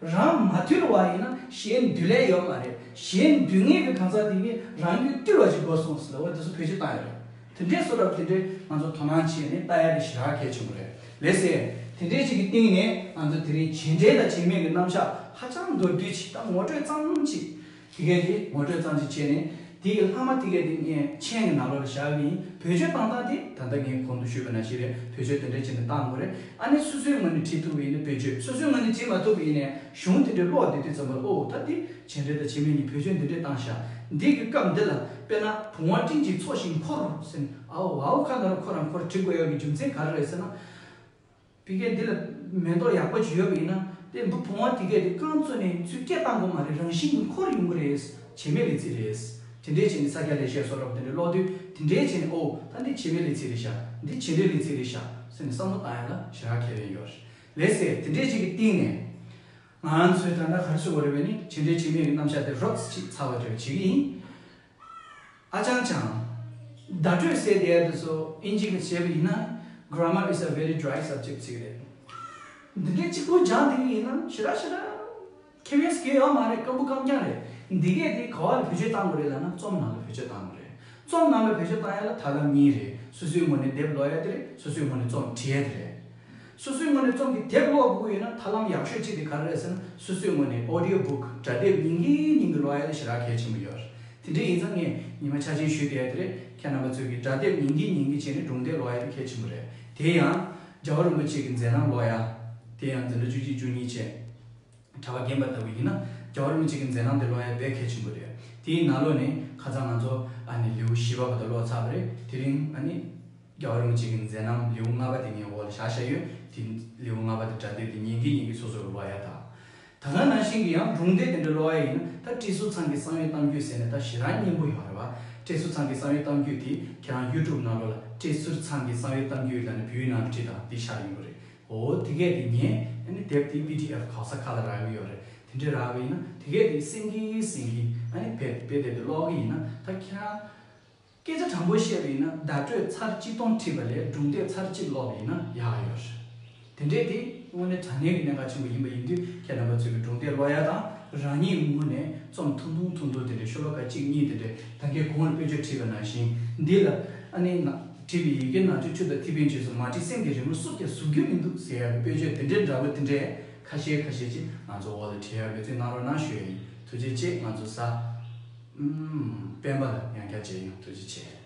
ཡོད། རང་མ་དུལ་བ་ཡིན་ན་གཞན་འདུལ་ལས་ཡོད་མ་རེད། གཞན་འདུལ་མཁན་གྱི་གང་ཟག་དེ་གིས་རང་རྒྱུད་བཏུལ་བ་ཞིག་དགོས་སོང་ཟེར་ལབ་པ་དེ་ཚོ་བེད་སྤྱོད་བཏང་ཡོད་རེད། དེ་འདྲའི་བཟོ་འདྲ་དེ་འདྲའི་ང་ཚོ་དོ་སྣང་བྱས་ནས་ལྟ་ཡ་དེ་ཞེ་དྲག་གལ་ཆེན་པོ་རེད། ལགས་སེ། དེ་འདྲའི་ཅིག་གི་སྟེང་ནས་ང་ཚོ་དེ་རིང་བྱེད་འབྲེལ་དང་བྱེད་མེད་ཀྱི་རྣམ་གཞག་ཧ་ཅང་མདོར་བསྡུས་ཅིག་དང་ངོ་སྤྲོད་ཙམ་ཅིག་དེ་གས་དེ་ངོ་སྤྲོད་ཙམ་ཅིག་བྱས་ནས། དེ་གི་ལྷག་མ་དེ་གས་དེ་ངས་མཆན་གྱི་ནང་ལོགས་ལ་བཞག་གི་ཡིན། བེད་སྤྱོད་བཏང་སྟངས་དེ་ད་ལྟ་ངས་གོང་དུ་ཞུས་པ་ནང་བཞིན་རེད། བེད་སྤྱོད་དེ་འདྲ་བྱས་ནས་བཏང་དགོས་རེད། ཨ་ནི་སོ་སོའི་ངོས་ནས་བྲིས་ཐུབ་པ་ཡིན་ན་བེད་སྤྱོད། སོ་སོའི་ངོས་ནས་བྲིས་མ་ཐུབ་པ་ཡིན་ནའི་གཞུང་དེ་འདྲའི་ཀློག་བསྡད་དུས་ཙམ་པར། ཨོ་ད་འདི་བྱེད་འབྲེལ་དང་བྱེད་མེད་གཉིས་བེད་སྤྱོད་འདི་འདྲས་བཏང་ཤག་འདི་གི་སྐབས་འདི་ལ་དཔེར་ན་བུང་བ་སྤྲིན་གྱིས་འཚོ་ཞིང་འཁོར་ཟེར་ནས། ཨའོ་ཝའོ་ཁ་ན་རོ་ཁོ་རང་འཁོར་བྲིས་དགོས་ཡག་གི་རྒྱུ་མཚན་ག་རེ་རེད་ཟེར་ན། ཕ་གིར་འདི་ལ་མེ་ཏོག་ཡག་པོ་ཅིག་ཡོད་པ་ཡིན་ན། དེ་འབུ་བུང་བ་དེ་གས་དེ་རྐང་བཙུགས་ནས་ཚུར་སྐད་བཏང་དགོས་མ་རེད། རང་བཞིན་གྱིས་འཁོར་ཡོང་གི་རེད། བྱེད་མེད་ལས་ཚིག་རེད། དེ་འདྲས་བྱས་ནས་ས་སྐྱ་ལེགས་བཤད་སོགས་རབ་དེ་འདྲས་ཀློག་དུས། དེ་འདྲས་བྱས་ནས་ཨོ་ད་འདི་བྱེད་མེད་ལས་ཚིག་རེད་ཤག་འདི་བྱེད་འབྲེལ་ལས་ཚིག་རེད་ཤག་ཟེར་ནས་བསམ་བློ་བཏང་ཡ་ལ་ཞེ་དྲག་ཁེ་ཕན་ཡོད་རེད། ལགས་སེ། དེ་འདྲས་ཅིག་གི་སྟེང་ནས་ང་ཚོས་ད་ལྟ་ག་རེ་ཞུ་དགོས་རེད་པས་ནི། བྱེད་འབྲེལ་བྱེད་མེད་ཀྱི་རྣམ་གཞག་དེ་རོབ་ཙམ་ཅིག་ཚར་བ་འདྲ་བྱེད་ཀྱི་ཡིན། ཨ་ཅང་ཅང་། བརྡ་སྤྲོད་ཟེར་དེ་དེ་ཚོ་ཨིན་ཇི་གི་བྱས་པ་ཡིན་ན། Grammar is a very dry subject ཟེར་གྱི་རེད། འདི་འདྲའི་གཅིག་པུ་སྦྱངས་བསྡད་ཀྱི་ཡིན་ན་ཞེ་དྲག་ཞེ་དྲག་ཁེ་ཕན་ཟེར་གྱི་ཡོད་མ་རེད། སྐམ་པོ་སྐམ་རྐྱང་རེད། འདི་གས་དེ་ག་བ་ལ་བེད་སྤྱོད་བཏང་དགོས་རེད་ལབ་ན་རྩོམ་ནང་ལ་བེད་སྤྱོད་བཏང་དགོས་རེད། རྩོམ་ནང་ལ་བེད་སྤྱོད་བཏང་ཡ་ལ་ཐབས་ལམ་གཉིས་རེད། སོ་སོའི་ངོས་ནས་དེབ་ཀློག་ཡ་དེ་རེད། སོ་སོའི་ངོས་ནས་རྩོམ་བྲིས་ཡ་དེ་རེད། སོ་སོའི་ངོས་ནས་རྩོམ་གྱི་དེབ་ཀློག་དགོས་ཀྱི་ཡོད་ན་ཐབས་ལམ་ཡག་ཤོས་གཅིག་དེ་ག་རེ་རེད་ཟེར་ན། སོ་སོའི་ངོས་ནས་audio book སྒྲ་དེབ་ཉན་གྱིན་ཉན་གྱིན་ཀློག་ཡ་དེ་ཞེ་དྲག་གལ་ཆེན་པོ་ཡོད་རེད། དེ་འདྲ་ཡིན་ཙང་ངས་ཉི་མ་འཆར་ཅན་ཞུས་བསྡད་ཡ་དེ་རེད། ཁྱེད་རྣམ་པ་ཚོས་ཀྱིས་སྒྲ་དེབ་ཉན་གྱིན་ཉན་གྱིན་བྱས་ནས་སྒྲུང་དེབ་ཀློག་ཡ་དེ་གལ་ཆེན་པོ་རེད། དེ་ཡང་རྒྱལ་བ་རིན་པོ་ཆེ་གི་མཛད་རྣམ་ཀློག་ཡ། དེ་ཡང་འཛིན་གྲྭ་བཅུ་གཅིག་བཅུ་གཉིས་བྱས། གྲྭ་པ་རྒན་པ་ལྟ་བུ་ཡིན་ན་རྒྱལ་བ་རིན་པོ་ཆེ་གི་མཛད་རྣམ་དེ་ཀློག་ཡ་དཔེ་གལ་ཆེན་པོ་རེད། དེའི་ནང་ལོགས་ནས་ཁ་སང་ང་ཚོ་ཨ་ནི་ལེའུ་བཞི་པ་བར་དུ་ཀློག་ཚར་བ་རེད། དེ་རིང་ཨ་ནི་རྒྱལ་བ་རིན་པོ་ཆེ་གི་མཛད་རྣམ་ལེའུ་ལྔ་པ་དེ་ངའི་འོག་ལ་བཞག་བཞག་ཡོད། དེ་ལེའུ་ལྔ་པ་དེ་སྒྲ་དེབ་དེ་ཉན་གྱིན་ཉན་གྱིན་སོ་སོ་གིས་ཀློག་ཡ་དང་། ད་ག་ནང་བཞིན་གྱི་ཡང་སྒྲུང་དེབ་དེ་འདྲ་ཀློག་ཡ་ཡིན་ན། ད་བཀྲས་ཟུར་ཚང་གི་གསང་བའི་གཏམ་རྒྱུད་ཟེར་ནས་ད་ཞེ་དྲག་སྙན་པོ་ཡོད་རེད་བ། བཀྲས་ཟུར་ཚང་གི་གསང་བའི་གཏམ་རྒྱུད་དེ་ཁྱེད་རང་ཡུ་ཊུབ་ནང་ལོགས་ལ་བཀྲས་ཟུར་ཚང་གི་གསང་བའི་གཏམ་རྒྱུད་ལབ་ནས་བོད་ཡིག་ནང་ལ་བྲིས་དང་འདི་ཤར་ཡོང་གི་རེད། འོ་དེ་གས་དེ་ཉན། ཨ་ནི་དེབ་དེ་པི་ཌི་ཨེཕ་ག་ས་ག་ལ་རག་གི་ཡོད་རེད། དེ་འདྲས་རག་གི་ཡིན་ན་དེ་གས་དེ་གསན་གྱིན་གསན་གྱིན་ཨ་ནི་དཔེ་དཔེ་དེབ་དེ་ཀློག་གི་ཡིན་ན། ད་ཁྱེད་རང་སྐད་ཆ་དྲང་པོ་བཤད་པ་ཡིན་ན་བརྡ་སྤྲོད་ཚར་གཅིག་སྟོང་བྲིས་པ་ལས་སྒྲུང་དེབ་ཚར་གཅིག་ཀློག་པ་ཡིན་ན་ཡག་ཡོད་རེད། དེ་འདྲས་དེ་དངོས་གནས་དྲང་གནས་ཀྱི་གནད་འགག་ཆེན་པོ་ཡིན་པ་ཡིན་དུས་ཁྱེད་རྣམ་པ་ཚོས་ཀྱི་སྒྲུང་དེབ་ཀློག་ཡ་དང་། རང་ཉིད་ངོས་ནས་རྩོམ་ཐུང་ཐུང་ཐུང་ཐུང་དེ་འདྲས་ཤོ་ལོ་ཀ་གཅིག་གཉིས་དེ་འདྲས་ད་གིན་གོང་ལ་དཔེར་བརྗོད་བྲིས་པ་ནང་བཞིན་འདི་ལ་ཨ་ནི་ན། བྲིས་པའི་ཡི་གེ་ནང་བཅུད་ཆུ་དང་ཐིགས་པའི་རྗེས་སུ། མ་བྲིས་སེམས་ཀྱི་རི་མོ་སུབ་ཀྱང་ཟུག་རྒྱུ་མི་འདུག་ཟེར་ཡག་གི་དཔེར་བརྗོད་དེ་འདྲའི་འདྲ་པོ་དེ་འདྲས་ཁ་ཤས་ཁ་ཤས་ཅིག་ང་ཚོ་འོག་ལ་བྲིས་ཡག་འབད་བརྩོན་གནང་རོགས་གནང་ཞུ་ཡ་ཡིན། ཐུགས་རྗེ་ཆེ། ང་ཚོ་གཟའ་སྤེན་པ་ལ་ཡང་བསྐྱར་མཇལ་ཡོང་། ཐུགས་རྗེ་ཆེ།